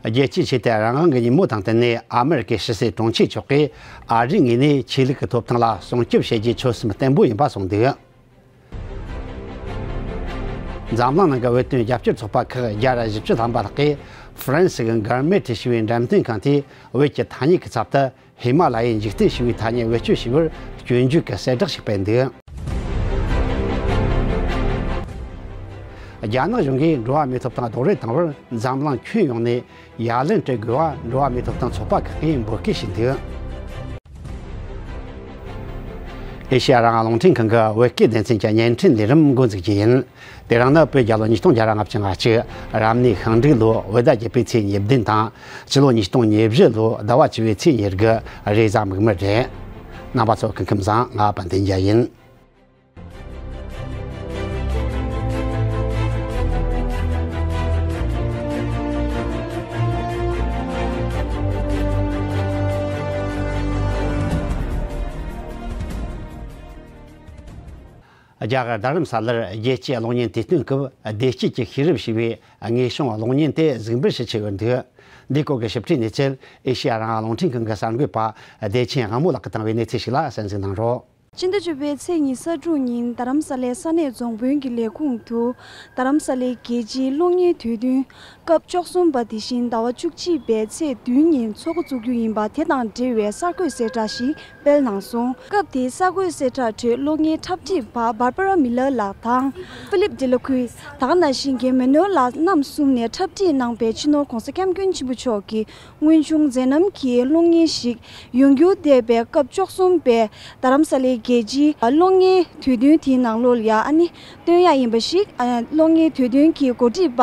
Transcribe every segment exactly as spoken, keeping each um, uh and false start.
རྒྱལ་སྤྱིའི་ཆོས་དད་རང་དབང་གི་ཉིན་མོ་དང་བསྟུན་ནས། ཨ་མེ་རི་ཀའི་ཕྱི་སྲིད་དྲུང་ཆེ་མཆོག་གིས་ཨ་རིའི་ངོས་ནས་ཆོས་ལུགས་ཀྱི་ཐོབ་ཐང་ལ་སྲུང་སྐྱོབ་བྱེད་རྒྱུའི་ཆོད་སེམས་བརྟན་པོ་ཡིན་པ་གསུངས་འདུག། འཛམ་གླིང་ནང་གི་བོད་དོན་རྒྱབ་སྐྱོར་ཚོགས་པ་ཁག་བརྒྱ་དང་བཞི་བཅུ་ཐམ་པ་ལྷག་གིས་ཧྥ་རན་སི་གི་མགར་མེ་ཁྲི་ཞེས་པའི་འགྲེམས་སྟོན་ཁང་དེའི་བོད་ཀྱི་ཐ་སྙད་ཀྱི་ཚབ་ཏུ། ཧི་མ་ལ་ཡའི་འཇིག་རྟེན་ཞེས་པའི་ཐ་སྙད་བེད་སྤྱོད་བྱས་པར་སྐྱོན་བརྗོད་ཀྱི་གསལ་བསྒྲགས་ཤིག་སྤེལ་འདུག། རྒྱ་ནག་གཞུང་གིས་འགྲོ་བ་མིའི་ཐོབ་ཐང་རྡོག་རོལ་བཏང་བར་འཛམ་གླིང་ཁྱོན་ཡོངས་ནས་ཡ་ལན་སྤྲད་དགོས་པ་འགྲོ་བ་མིའི་ཐོབ་ཐང་ཚོགས་པ་ཁག་གིས་འབོད་སྐུལ་བྱས་འདུག། ཨེ་ཤེ་ཡ་རང་དབང་རླུང་འཕྲིན་ཁང་གི་བོད་སྐད་སྡེ་ཚན་གྱི་བརྙན་འཕྲིན་ལས་རིམ་འགོ་འཛུགས་རྒྱུ་ཡིན། དེ་རིང་ནི་བོད་རྒྱལ་ལོ་ཉིས་སྟོང་བརྒྱ་དང་ལྔ་བཅུ་ང་གཅིག་རབ་གནས་ཤིང་འབྲུག་ལོ་བོད་ཟླ་བརྒྱད་པའི་ཚེས་ཉེར་བདུན་དང་། སྤྱི་ལོ་ཉིས་སྟོང་ཉེར་བཞི་ལོ་ཟླ་བ་བཅུ་པའི་ཚེས་ཉེར་དགུ་རེས་གཟའ་མིག་དམར་རེད། རྣམ་པ་ཚོ་སྐུ་ཁམས་བཟང་། ང་དཔལ་ལྡན་རྒྱལ་ཡིན། རྒྱ་གར་རྡ་རམ་ས་ལར་རྒྱལ་སྤྱིའི་གློག་བརྙན་དུས་སྟོན་སྐབས་བདེ་སྐྱིད་ཀྱི་ཤེས་རབ་ཞེས་པའི་དངོས་བྱུང་གློག་བརྙན་དེ་གཟིགས་འབུལ་ཞུ་ཆེད་ཡོད་འདུག། འདིའི་སྐོར་གྱི་ཞིབ་ཕྲའི་གནས་ཚུལ་ཨེ་ཤེ་ཡ་རང་དབང་རླུང་འཕྲིན་ཁང་གི་གསར་འགོད་པ་བདེ་ཆེན་དབང་མོ་ལགས་ཀྱིས་བཏང་བའི་གནས་ཚུལ་ཞིག་ལ་གསན་གཟིགས་གནང་རོགས། སྤྱི་ཟླ་བཅུ་པའི་ཚེས་ཉི་ཤུ་རྩ་དྲུག་ཉིན་རྡ་རམ་ས་ལའི་ས་གནས་རྫོང་དཔོན་གྱི་ལས་ཁུངས་དུ། རྡ་རམ་ས་ལའི་རྒྱལ་སྤྱིའི་གློག་བརྙན་དུས་སྟོན་སྐབས་བཅུ་གསུམ་པ་དེ་བཞིན་ཟླ་བ་བཅུ་གཅིག་པའི་ཚེས་བདུན་ཉིན་འཚོགས་འགོ་བཙུགས་རྒྱུ་ཡིན་པ་དེ་དང་འབྲེལ་བའི་གསར་འགོད་གསལ་བསྒྲགས་ཤིག་སྤེལ་གནང་སོང་། སྐབས་དེའི་གསར་འགོད་གསལ་བསྒྲགས་ཁྲོད་གློག་བརྙན་འཁྲབ་ཁྲིད་པ་Barbara Miller ལགས་དང་། Philippe Delacroix། ད་ག་ནང་བཞིན་གྱི་Manuel ལགས་རྣམ་གསུམ་ནས་འཁྲབ་ཁྲིད་གནང་པའི་སྤྱི་ནོར་༧གོང་ས་༧སྐྱབས་མགོན་ཆེན་པོ་མཆོག་གི་དངོས་བྱུང་མཛད་རྣམ་གྱི་གློག་བརྙན་ཞིག་ཡོང་རྒྱུ་འདས་པའི་སྐབས་བཅུ་གསུམ་པའི་རྡ་རམ་ས་ལའི་རྒྱལ་སྤྱིའི་གློག་བརྙན་དུས་སྟོན་དེའི་ནང་ལོགས་ལ་ཡ་ཨ་ནི་སྟོན་ཡ་ཡིན་པ་ཞིག་གློག་བརྙན་དུས་སྟོན་གྱི་འགོ་ཁྲིད་པ་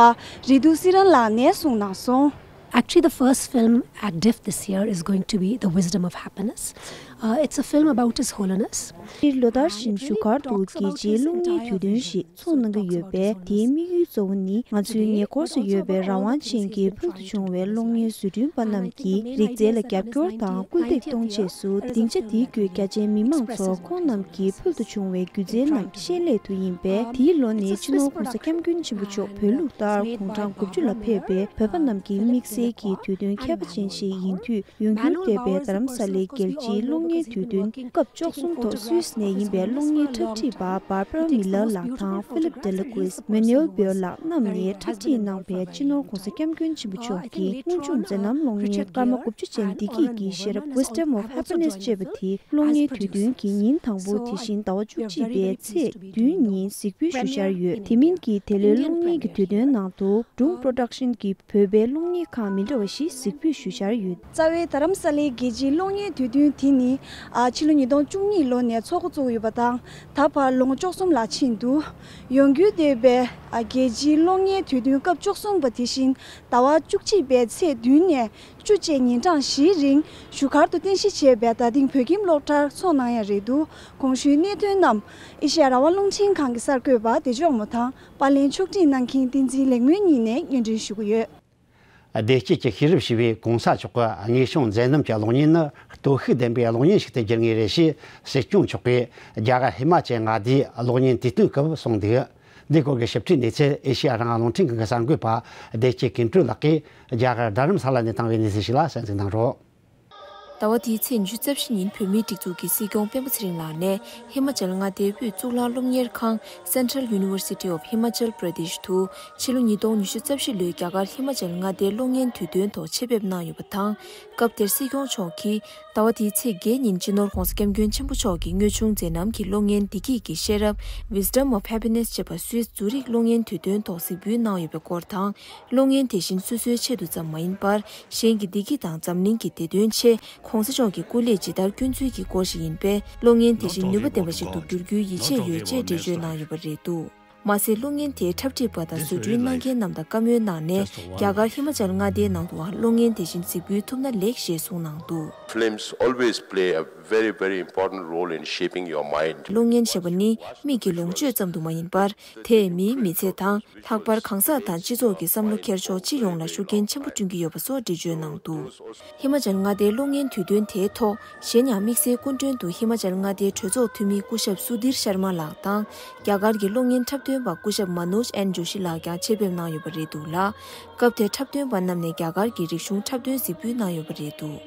རེ་དུ་སི་རན་ལགས་ནས་གསུངས་གནང་སོང་། Actually, the first film at diff this year is going to be The Wisdom of Happiness. Uh, it's a film about His Holiness. ལོ་ལྟར་བཞིན་བཞུགས་སྒར་དུ་རྒྱལ་སྤྱིའི་གློག་བརྙན་དུས་སྟོན་ཞིག་ཚོགས་གནང་གི་ཡོད་པས། དེའི་དམིགས་ཡུལ་གཙོ་བོ་ནི་ང་ཚོའི་ཉེ་འཁོར་དུ་ཡོད་པའི་རང་དབང་ཅན་གྱི་ཕུལ་དུ་བྱུང་བའི་གློག་བརྙན་བཟོ་སྐྲུན་པ་རྣམས་ཀྱིས་རིག་རྩལ་ལ་རྒྱབ་སྐྱོར་དང་སྐུལ་འདེད་གཏོང་ཆེད་དུ། སྡིངས་ཆ་འདིའི་བརྒྱུད་རྒྱ་ཆེའི་མི་མང་ཚོར་ཁོང་རྣམས་ཀྱི་ཕུལ་དུ་བྱུང་བའི་སྒྱུ་རྩལ་རྣམས་ཤེས་སླད་དུ་ཡིན་པས། དེའི་ལོ་ནི་སྤྱི་ནོར་༧གོང་ས་༧སྐྱབས་མགོན་ཆེན་པོ་མཆོག་བོད་ལུགས་ལྟར་དགུང་གྲངས་དགུ་བཅུ་ལ་ཕེབས་པའི་བོད་པ་རྣམས་ཀྱི་དམིགས་བསལ་གྱི་དུས་སྟོན་ཁྱད་པར་ཅན་ཞིག་ཡིན་དུས། ཡོང་རྒྱུ་འདས་པའི་རྡ་རམ་ས་ལའི་རྒྱལ་སྤྱིའི་གློག་བརྙན་དུས་སྟོན་སྐབས་བཅུ་གསུམ་ཐོག་སུད་སི་ནས་ཡིན་པའི་གློག་བརྙན་འཁྲབ་ཁྲིད་པ་Barbara Miller ལགས་དང་Philippe Delacroix། Manuel Boll ལགས་རྣམས་ནས་འཁྲབ་ཁྲིད་གནང་པའི་སྤྱི་ནོར་༧གོང་ས་༧སྐྱབས་མགོན་ཆེན་པོ་མཆོག་གི་དངོས་བྱུང་མཛད་རྣམ་གློག་བརྙན་སྐར་མ་དགུ་བཅུ་ཅན་བདེ་སྐྱིད་ཀྱི་ཤེས་རབ་Wisdom of Happiness ཅེས་པ་དེ་གློག་བརྙན་དུས་སྟོན་གྱི་ཉིན་དང་པོ་དེ་བཞིན་ཟླ་བ་བཅུ་གཅིག་པའི་ཚེས་བདུན་ཉིན་གཟིགས་འབུལ་ཞུ་འཆར་ཡོད། དེ་མིན་གྱི་དེ་ལོའི་གློག་བརྙན་གྱི་དུས་སྟོན་ནང་དུ་Drum Production གྱི་བོད་པའི་གློག་བརྙན་ཁག་མི་འདྲ་བ་ཞིག་གཟིགས་འབུལ་ཞུ་འཆར་ཡོད། རྩ་བའི་རྡ་རམ་ས་ལའི་རྒྱལ་སྤྱིའི་གློག་བརྙན་དུས་སྟོན་དེ་ནི། ཨ། ཕྱི་ལོ་ཉིས་སྟོང་བཅུ་གཉིས་ལོ་ནས་འཚོགས་འགོ་བཙུགས་ཡོད་པ་དང་། ད་བར་ལོ་ངོ་བཅུ་གསུམ་ལ་ཕྱིན་འདུག། ཡོང་རྒྱུ་འདས་པའི། ཨ། རྒྱལ་སྤྱིའི་གློག་བརྙན་དུས་སྟོན་སྐབས་བཅུ་གསུམ་པ་དེ་བཞིན་ཟླ་བ་བཅུ་གཅིག་པའི་ཚེས་བདུན་ནས་བཅུ་བཅས་ཉིན་གྲངས་བཞིའི་རིང་བཞུགས་སྒར་དུ་རྟེན་གཞི་བྱས་པའི་རྡ་སྟེང་བོད་ཁྱིམ་གློག་གྲྭར་འཚོགས་གནང་ཡ་རེད་འདུག། གོང་ཞུས་གནད་དོན་རྣམས་ཨེ་ཤེ་ཡ་རང་དབང་རླུང་འཕྲིན་ཁང་གི་གསར་འགོད་པ་བདེ་མཆོག་མོ་དང་། པར་ལེན་ཕྱོགས་སྒྲིག་གནང་མཁན་བསྟན་འཛིན་ལེགས་སྨོན་གཉིས་ནས་སྙན་སྒྲོན་ཞུ་གི་ཡོད། བདེ་སྐྱིད་ཀྱི་ཤེས་རབ་ཞེས་པའི་གོང་ས་མཆོག་གི་དངོས་བྱུང་མཛད་རྣམ་གྱི་གློག་བརྙན་ནི་སྟོབས་ཤུགས་ལྡན་པའི་གློག་བརྙན་ཞིག་ཏུ་འགྱུར་ངེས་རེད་ཞེས་སྲིད་སྐྱོང་མཆོག་གིས་རྒྱ་གར་ཧི་མ་ཅལ་མངའ་སྡེའི་གློག་བརྙན་དུས་སྟོན་སྐབས་གསུངས་འདུག། འདིའི་སྐོར་གྱི་ཞིབ་ཕྲའི་གནས་ཚུལ་ཨེ་ཤེ་ཡ་རང་དབང་རླུང་འཕྲིན་ཁང་གི་གསར་འགོད་པ་བདེ་སྐྱིད་ཀུན་གྲོལ་ལགས་ཀྱིས་རྒྱ་གར་རྡ་རམ་ས་ལ་ནས་བཏང་བའི་གནས་ཚུལ་ཞིག་ལ་གསན་གཟིགས་གནང་རོགས། ཟླ་བ་འདིའི་ཚེས་ཉི་ཤུ་རྩ་བཞི་ཉིན་བོད་མིའི་སྒྲིག་འཛུགས་ཀྱི་སྲིད་སྐྱོང་སྤེན་པ་ཚེ་རིང་ལགས་ནས་ཧི་མ་ཅལ་མངའ་སྡེའི་དབུས་གཙུག་ལག་སློབ་གཉེར་ཁང་Central University of Himachal Pradesh དུ་ཕྱི་ལོ་ཉིས་སྟོང་ཉི་ཤུ་རྩ་བཞི་ལོའི་རྒྱ་གར་ཧི་མ་ཅལ་མངའ་སྡེའི་གློག་བརྙན་དུས་སྟོན་ཐོག་ཆེད་ཕེབས་གནང་ཡོད་པ་དང་། སྐབས་དེར་སྲིད་སྐྱོང་མཆོག་གིས་ཟླ་བ་འདིའི་ཚེས་བརྒྱད་ཉིན་སྤྱི་ནོར་༧གོང་ས་༧སྐྱབས་མགོན་ཆེན་པོ་མཆོག་གི་དངོས་བྱུང་མཛད་རྣམ་གྱི་གློག་བརྙན་བདེ་སྐྱིད་ཀྱི་ཤེས་རབ་Wisdom of Happiness ཅེས་པ་སུད་སི་ཛུ་རིག་གློག་བརྙན་དུས་སྟོན་ཐོག་གཟིགས་འབུལ་གནང་ཡོད་པའི་སྐོར་དང་། གློག་བརྙན་དེ་བཞིན་སོ་སོའི་ཆེད་དུ་ཙམ་མ་ཡིན་པར། གཞན་གྱི་བདེ་སྐྱིད་དང་འཛམ་གླིང་གི་བདེ་དོན་ཆེད་༧གོང་ས་མཆོག་གི་སྐུ་ལས་ཇི་ལྟར་བསྐྱོན་ཚུལ་གྱི་སྐོར་ཞིག་ཡིན་པས། གློག་བརྙན་དེ་བཞིན་ནུས་པ་ལྡན་པ་ཞིག་ཏུ་འགྱུར་རྒྱུའི་ཡིད་ཆེས་ཡོད་ཅེས་འགྲེལ་བརྗོད་གནང་ཡོད་པ་རེད་འདུག། མ་ཟད། གློག་བརྙན་དེའི་འཁྲབ་ཁྲིད་པ་དང་བཟོ་སྐྲུན་གནང་མཁན་རྣམས་དང་བཀའ་མོལ་གནང་ནས། རྒྱ་གར་ཧི་མ་ཅལ་མངའ་སྡེའི་ནང་དུའང་གློག་བརྙན་དེ་བཞིན་གཟིགས་འབུལ་ཐུབ་ན་ལེགས་ཞེས་གསུངས་གནང་འདུག། Films always play a very, very important role in shaping your mind. གློག་བརྙན་ཞེས་པ་ནི་མིག་གི་ལོངས་སྤྱོད་ཙམ་དུ་མ་ཡིན་པར། དེས་མིའི་མི་ཚེ་དང་། ལྷག་པར་གང་ཟག་དང་སྤྱི་ཚོགས་ཀྱི་བསམ་བློ་འཁྱེར་ཕྱོགས་སྤྱི་ཡོངས་ལ་ཤུགས་རྐྱེན་ཆེན་པོ་བསྐྲུན་གྱི་ཡོད་པ་སོགས་འགྲེལ་བརྗོད་གནང་འདུག། ཧི་མ་ཅལ་མངའ་སྡེའི་གློག་བརྙན་དུས་སྟོན་དེའི་ཐོག་གཞན་ཡང་དམིགས་བསལ་སྐུ་མགྲོན་དུ་ཧི་མ་ཅལ་མངའ་སྡེའི་གྲོས་ཚོགས་འཐུས་མི་སྐུ་ཞབས་སུ་དིར་ཤར་མ་ལགས་དང་། རྒྱ་གར་གྱི་གློག་བརྙན་འཁྲབ་ འདོན་པ་སྐུ་ཞབས་མ་ནོཇ་ཨེན་ཇོ་ཤི་ལགས་ཀྱང་ཆེད་ཕེབས་གནང་ཡོད་པ་རེད་འདུག་ལ། སྐབས་དེར་འཁྲབ་སྟོན་པ་རྣམས་ནས་རྒྱ་གར་གྱི་རིག་གཞུང་འཁྲབ་སྟོན་གཟིགས་འབུལ་གནང་ཡོད་པ་རེད་འདུག་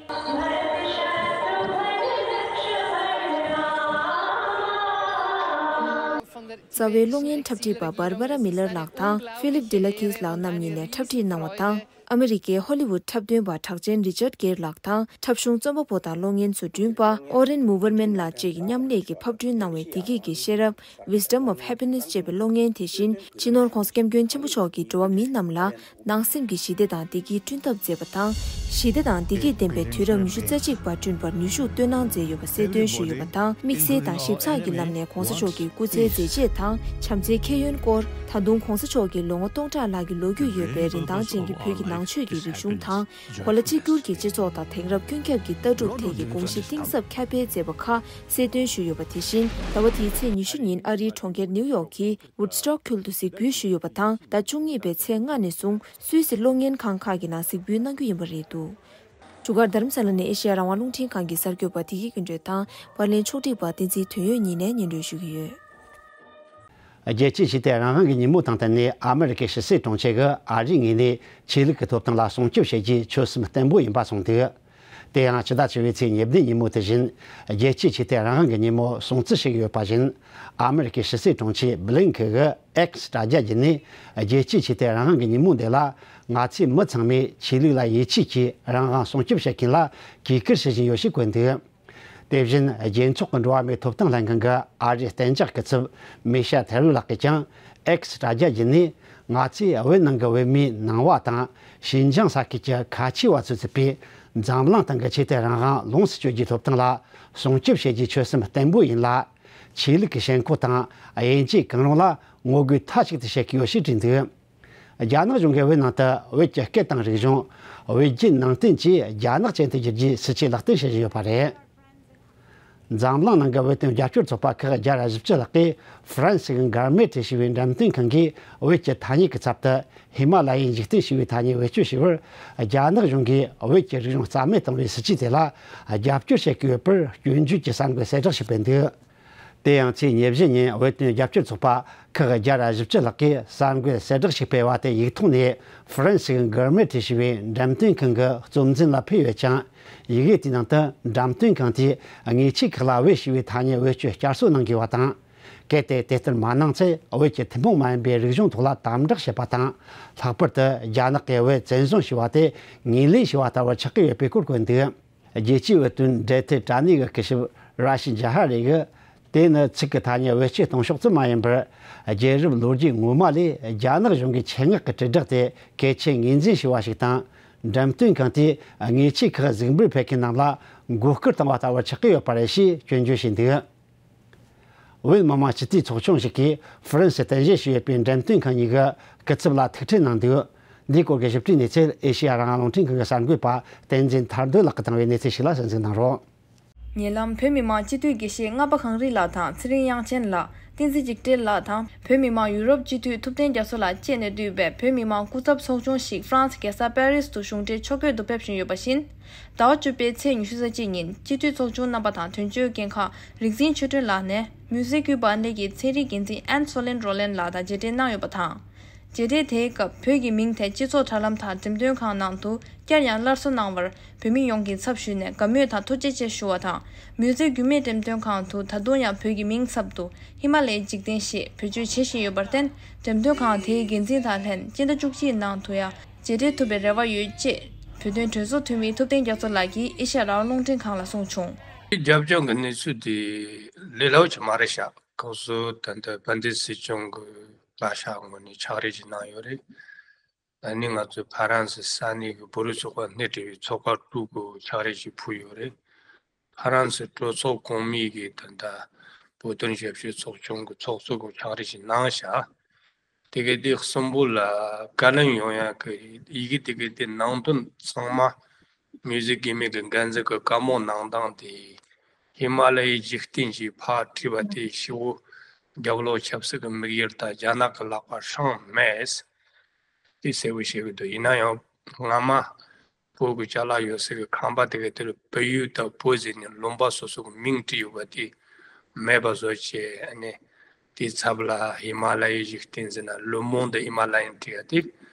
རྩ་བའི་གློག་བརྙན་འཁྲབ་ཁྲིད་པ་Barbara Miller ལགས་དང་Philip Delakis ལགས་རྣམ་གཉིས་ནས་འཁྲབ་ཁྲིད་གནང་བ་དང་། ཨ་མི་རི་ཀའི་ཧོ་ལི་ཝུད་འཁྲབ་སྟོན་པ་གྲགས་ཅན་Richard Gere ལགས་དང་འཁྲབ་གཞུང་རྩོམ་པ་པོ་དང་གློག་བརྙན་བཟོ་སྐྲུན་པ་Oren Muverman ལགས་བཅས་ཀྱིས་མཉམ་ལས་ཀྱིས་ཕབ་སྐྲུན་གནང་བའི་བདེ་སྐྱིད་ཀྱི་ཤེས་རབ། Wisdom of Happiness ཅེས་པའི་གློག་བརྙན་དེ་བཞིན། སྤྱི་ནོར་༧གོང་ས་༧སྐྱབས་མགོན་ཆེན་པོ་མཆོག་གིས་འགྲོ་བ་མི་རྣམས་ལ་ནང་སེམས་ཀྱི་ཞི་བདེ་དང་བདེ་སྐྱིད་བསྐྲུན་ཐབས་མཛད་པ་དང་། ཞི་བདེ་དང་བདེ་སྐྱིད་ལྡན་པའི་དུས་རབས་ཉི་ཤུ་རྩ་གཅིག་པ་བསྐྲུན་པར་ནུས་ཤུགས་བཏོན་གནང་མཛད་ཡོད་པ་གསལ་སྟོན་ཞུས་ཡོད་པ་དང་། དམིགས་བསལ་དང་ཞིབ་ཚགས་ཀྱི་ལམ་ནས་༧གོང་ས་མཆོག་གི་སྐུ་ཚེའི་མཛད་རྗེས་དང་བྱམས་བརྩེའི་ཁྱད་ཡོན་སྐོར། ད་དུང་༧གོང་ས་མཆོག་གི་ལོ་ངོ་སྟོང་ཕྲག་ལྷག་གི་ལོ་རྒྱུས་ཡོད་པའི་རིན་ཐང་ཅན་གྱི་བོད་ཀྱི་ནང་ཆོས་ཀྱི་རིག་གཞུང་དང་། གོ་ལ་གཅིག་གྱུར་གྱི་སྤྱི་ཚོགས་དང་དེང་རབས་ཀུན་ཁྱབ་ཀྱི་ལྟ་གྲུབ་ཐད་ཀྱི་དགོངས་གཞི་གཏིང་ཟབ་ཁྱབ་སྤེལ་མཛད་པ་ཁག་གསལ་སྟོན་ཞུས་ཡོད་པ། དེ་བཞིན་ཟླ་བ་འདིའི་ཚེས་ཉི་ཤུ་ཉིན་ཨ་རིའི་གྲོང་ཁྱེར་ནིའུ་ཡོག་གི་Woodstock ཁུལ་དུ་གཟིགས་འབུལ་ཞུས་ཡོད་པ་དང་། ཟླ་བཅུ་གཉིས་པའི་ཚེས་ལྔ་ནས་བཟུང་སུད་སི་གློག་བརྙན་ཁང་ཁག་གི་ནང་གཟིགས་འབུལ་གནང་རྒྱུ་ཡིན་པ་རེད་འདུག་བཞུགས་སྒར་རྡ་རམ་ས་ལ་ནས་ཨེ་ཤེ་ཡ་རང་དབང་རླུང་འཕྲིན་ཁང་གི་གསར་འགོད་པ་བདེ་སྐྱིད་ཀུན་སྒྲོན་དང་པར་ལེན་ཕྱོགས་སྒྲིག་པ་བསྟན་འཛིན་དོན་ཡོད་གཉིས་ནས་སྙན་སྒྲོན་ཞུ་གི་ཡོད། རྒྱལ་སྤྱིའི་ཆོས་དད་རང་དབང་གི་ཉིན་མོ་དང་བསྟུན་ནས་ཨ་མི་རི་ཀའི་ཕྱི་སྲིད་དྲུང་ཆེ་གིས་ཨ་རིའི་ངོས་ནས་ཆོས་ལུགས་ཀྱི་ཐོབ་ཐང་ལ་སྲུང་སྐྱོབ་བྱེད་རྒྱུའི་ཆོད་སེམས་བརྟན་པོ་ཡིན་པ་གསུངས་འདུག་དེ་ཡང་ཕྱི་ཟླ་བཅུ་པའི་ཚེས་ཉེར་བདུན་ཉིན་མོ་དེ་བཞིན་རྒྱལ་སྤྱིའི་ཆོས་དད་རང་དབང་གི་ཉིན་མོ་སྲུང་བརྩི་བྱེད་ཀྱི་ཡོད་པ་བཞིན། ཨ་མི་རི་ཀའི་ཕྱི་སྲིད་དྲུང་ཆེ་བྷི་ལིན་ཁེན་གྱིས་X དྲ་རྒྱ་བརྒྱུད་ནས་རྒྱལ་སྤྱིའི་ཆོས་དད་རང་དབང་གི་ཉིན་མོ་འདི་ལ་ང་ཚོས་མི་ཚང་མས་ཆོས་ལུགས་ལ་ཡིད་ཆེས་ཀྱིས་རང་དབང་སྲུང་སྐྱོབ་བྱེད་མཁན་ལ་གུས་བཀུར་བྱེད་བཞིན་ཡོད་ཞེས་བཀོད་འདུག་དེ་བཞིན་རྒྱལ་ཚོགས་ཀྱི་འགྲོ་བ་མིའི་ཐོབ་ཐང་ལྷན་ཁང་གི་ཨ་རིའི་གཏན་འཇགས་སྐུ་ཚབ་མི་ཤ་ཐེ་རི་ལགས་ཀྱིས་ཀྱང་X དྲ་རྒྱ་བརྒྱུད་ནས། ང་ཚོས་བོད་ནང་གི་བོད་མིའི་ནང་བ་དང་ཞིན་ཅང་ས་ཁུལ་གྱི་ཁ་ཆེ་བ་ཚོས་བཙུགས་པའི་འཛམ་གླིང་སྟེང་གི་ཆོས་དད་རང་དབང་ལོངས་སུ་སྤྱོད་རྒྱུའི་ཐོབ་ཐང་ལ་སྲུང་སྐྱོབ་བྱེད་རྒྱུའི་ཆོད་སེམས་བརྟན་པོ་ཡིན་ལ། ཆོས་ལུགས་ཀྱི་ཞེན་ཁོག་དང་དབྱེ་འབྱེད་གང་རུང་ལ་ངོ་རྒོལ་མཐའ་གཅིག་ཏུ་བྱེད་ཀྱི་ཡོད་ཞེས་བྲིས་འདུག་རྒྱ་ནག་གཞུང་གིས་བོད་ནང་དུ་བོད་ཀྱི་སྐད་དང་རིག་གཞུང་། བོད་བརྒྱུད་ནང་བསྟན་བཅས་རྒྱ་ནག་ཅན་དུ་བསྒྱུར་རྒྱུའི་སྲིད་ཇུས་ལག་བསྟར་བྱེད་བཞིན་ཡོད་པ་རེད། འཛམ་གླིང་ནང་གི་བོད་དོན་རྒྱབ་སྐྱོར་ཚོགས་པ་ཁག་བརྒྱ་ར་བཞི་བཅུ་ལྷག་གིས་ཧྥ་རན་སི་གི་འགར་མེ་ཊི་ཞེས་པའི་འགྲེམས་སྟོན་ཁང་གིས་བོད་ཀྱི་ཐ་སྙད་ཀྱི་ཚབ་ཏུ་ཧི་མ་ལ་ཡའི་འཇིག་རྟེན་ཞེས་པའི་ཐ་སྙད་བེད་སྤྱོད་བྱས་པར། རྒྱ་ནག་གཞུང་གིས་བོད་ཀྱི་རིག་གཞུང་རྩ་མེད་གཏོང་བའི་སྲིད་ཇུས་དེ་ལ་རྒྱབ་སྐྱོར་བྱེད་ཀྱི་ཡོད་པར་སྐྱོན་བརྗོད་ཀྱི་གསར་འགོད་གསལ་བསྒྲགས་ཞུས་པ་འདུག་དེ་ཡང་ཚེས་ཉེར་བཞི་ཉིན་བོད་དོན་རྒྱབ་སྐྱོར་ཚོགས་པ་ཁག་བརྒྱ་ར་བཞི་བཅུ་ལྷག་གིས་གསར་འགོད་གསལ་བསྒྲགས་ཤིག་སྤེལ་བ་དེ་ཡིག་ཐོག་ནས་ཧྥ་རན་སི་གི་འགར་མེ་ཊི་ཞེས་པའི་འགྲེམས་སྟོན་ཁང་གི་གཙོ་འཛིན་ལ་ཕུལ་ཡོད་ཅིང་། ཡི་གེ་དེའི་ནང་དུ་འགྲེམས་སྟོན་ཁང་དེས་དངོས་ཆས་ཁག་ལ་བོད་ཞེས་པའི་ཐ་སྙད་བེད་སྤྱོད་བསྐྱར་གསོ་གནང་དགོས་པ་དང་། གལ་ཏེ་དེ་ལྟར་མ་གནང་ཚེ་བོད་ཀྱི་ཐུན་མོང་མ་ཡིན་པའི་རིག་གཞུང་ཐོག་ལ་དམ་དྲག་བྱེད་པ་དང་། ལྷག་པར་དུ་རྒྱ་ནག་གིས་བོད་བཙན་བཟུང་བྱས་པ་དེ་ངོས་ལེན་བྱས་པ་ལྟ་བུར་ཆགས་ཀྱི་ཡོད་པའི་སྐོར་བཀོད་འདུག་རྒྱལ་སྤྱིའི་བོད་དོན་འབྲེལ་མཐུད་དྲ་གནས་ཀྱི་སྐུ་ཞབས་ར་ཤི་ཇ་ཧ་རེ་གིས། དེ་ནི་ཚིག་གི་ཐ་སྙད་བེད་སྤྱོད་གཏོང་ཕྱོགས་ཙམ་མ་ཡིན་པར། རྒྱལ་རབས་ལོ་རྒྱུས་སྔོན་མ་ལས་རྒྱ་ནག་གཞུང་གིས་ཆེད་མངགས་ཀྱི་དྲིལ་བསྒྲགས་དེ་གལ་ཆེ་ངོས་འཛིན་བྱས་པ་ཞིག་དང་། འགྲེམས་སྟོན་ཁང་དེས་དངོས་ཆས་ཁག་གཟིགས་འབུལ་ཕེབས་མཁན་རྣམས་ལ་མགོ་སྐོར་བཏང་བ་ལྟ་བུར་ཆགས་ཀྱི་ཡོད་པ་རེད་ཞེས་སྐྱོན་བརྗོད་བྱས་འདུག་བོད་མི་མང་སྤྱི་འཐུས་ཚོགས་ཆུང་ཞིག་གིས་ཧྥ་རན་སིར་རྟེན་གཞི་བྱས་ཡོད་པའི་འགྲེམས་སྟོན་ཁང་གཉིས་ཀྱི་སྐུ་ཚབ་ལ་ཐུག་འཕྲད་གནང་འདུག་འདིའི་སྐོར་གྱི་ཞིབ་ཕྲའི་གནས་ཚུལ་ཨེ་ཤེ་ཡ་རང་དབང་རླུང་འཕྲིན་ཁང་གི་གསར་འགོད་པ་བསྟན་འཛིན་ཐར་འདོད་ལགས་ཀྱིས་བཏང་བའི་གནས་ཚུལ་ཞིག་ལ་གསན་གཟིགས་གནང་རོགས། ཉེ་ལམ་བོད་མི་མང་སྤྱི་འཐུས་དགེ་བཤེས་ལྔ་པ་གངས་རི་ལགས་དང་ཚེ་རིང་དབྱངས་ཅན་ལགས། བསྟན་འཛིན་འཇིགས་བྲལ་ལགས་དང་བོད་མི་མང་ཡུ་རོབ་སྤྱི་འཐུས་ཐུབ་བསྟན་རྒྱ་མཚོ་ལགས་བཅས་ནས་བསྡུས་པའི་བོད་མི་མང་སྐུ་ཚབ་ཚོགས་ཆུང་ཞིག་ཧྥ་རན་སི་རྒྱལ་ས་པེ་རིས་དུ་གཞུང་འབྲེལ་ཕྱོགས་བསྐྱོད་དུ་ཕེབས་བཞིན་ཡོད་པ་བཞིན། ཟླ་བ་བཅུ་པའི་ཚེས་ཉི་ཤུ་རྩ་གཅིག་ཉིན་སྤྱི་འཐུས་ཚོགས་ཆུང་རྣམ་པ་དང་དོན་གཅོད་འགན་ཁག་རིག་འཛིན་ཆོས་སྒྲོན་ལགས་ནས་མུས་ཟི་ཀུའི་པར་ལེན་གྱི་ཚན་རིག་འགན་འཛིན་ཨན་སོ་ལེན་རོ་ལན་ལགས་དང་མཇལ་འཕྲད་གནང་ཡོད་པ་དང་། མཇལ་འཕྲད་དེའི་སྐབས་བོད་ཀྱི་མིང་ཐད་སྤྱི་ཚོགས་དྲ་ལམ་དང་འགྲེམས་སྟོན་ཁང་ནང་དུ་བསྐྱར་ཡང་སླར་གསོ་གནང་བར་བོད་མི་ཡོངས་ཀྱི་ཚབ་ཞུས་ནས་དགའ་མོས་དང་ཐུགས་རྗེ་ཆེ་ཞུ་བ་དང་། མུས་ཟི་རྒྱུད་སྨད་འགྲེམས་སྟོན་ཁང་དུ་ད་དུང་ཡང་བོད་ཀྱི་མིང་ཚབ་ཏུ་ཧི་མ་ལ་ཡའི་འཇིག་རྟེན་ཞེས་བེད་སྤྱོད་བྱེད་བཞིན་ཡོད་པར་བརྟེན། འགྲེམས་སྟོན་ཁང་དེའི་འགན་འཛིན་དང་ལྷན་སྤྱི་ཟླ་བཅུ་གཅིག་ནང་དུ་ཡང་མཇལ་འཕྲད་ཐུབ་པའི་རེ་བ་ཡོད་ཅེས་བོད་དོན་གྲོས་ཚོགས་འཐུས་མི་ཐུབ་བསྟན་རྒྱ་མཚོ་ལགས་ཀྱིས་ཨེ་ཤ་ཡ་རང་དབང་རླུང་འཕྲིན་ཁང་ལ་གསུངས་བྱུང་། རྒྱབ་ལྗོངས་ཀྱི་གནས་ཚུལ་དེ་ལས་སླ་པོ་ཅིག་མ་རེད་ཤག་ཁོང་ཚོ་ད་ལྟ་དཔལ་ལྡན་སྲིད་སྐྱོང་གི་བཀའ་ཤག་ངོས་ནས་ཕྱག་བྲིས་ཅིག་གནང་ཡོད་རེད། ཨ་ནི་ང་ཚོའི་ཕ་རན་སི་ས་གནས་ཀྱི་བོད་རིགས་ཚོགས་པ་སྣེ་ཁྲིད་པའི་ཚོགས་པ་དྲུག་གི་ཕྱག་བྲིས་ཅིག་ཕུལ་ཡོད་རེད། ཕ་རན་སི་གྲོས་ཚོགས་གོང་མའི་གི་ད་ལྟ་བོད་དོན་ཞབས་ཞུའི་ཚོགས་ཆུང་གི་ཚོགས་གཙོ་གི་ཕྱག་བྲིས་ཅིག་གནང་ཤག་དེ་ག་དེ་གསུམ་པོ་ལ་བཀའ་ལན་ཡོང་ཡག་གི་ཡི་གེ་དེ་ག་དེ་ནང་དོན་ཚང་མ་མུས་ཟི་རྒྱུད་སྨད་ཀྱི་འགན་འཛིན་གྱི་བཀའ་མོལ་གནང་སྟངས་དེ་ཧི་མ་ལ་ཡའི་འཇིག་རྟེན་ཞེས་ཕར་བྲིས་པ་དེ་ཞེ་པོ་རྒྱབ་ལོགས་ཆབ་སྲིད་ཀྱི་དམིགས་ཡུལ་དང་རྒྱ་ནག་གི་ལག་པར་ཤོང་མེད། དེ་གསལ་པོ་བཤད་གི་འདུག་ཡིན་ན་ཡང་སྔ་མ་བོད་ཀྱི་ཅ་ལག་ཡོད་སའི་གི་ཁང་པ་དེ་ག་དེར་བལ་ཡུལ་དང་བོད་ཟེར་ནས་ལུང་པ་སོ་སོ་གི་མིང་བྲིས་ཡོད་པ་དེ་མེད་པ་བཟོ་བྱས་ནས་ དེའི་ཚབ་ལ་ཧི་མ་ལ་ཡའི་འཇིག་རྟེན་ཟེར་ན་Le Monde Himalayen བྲིས་ཡ་དེ་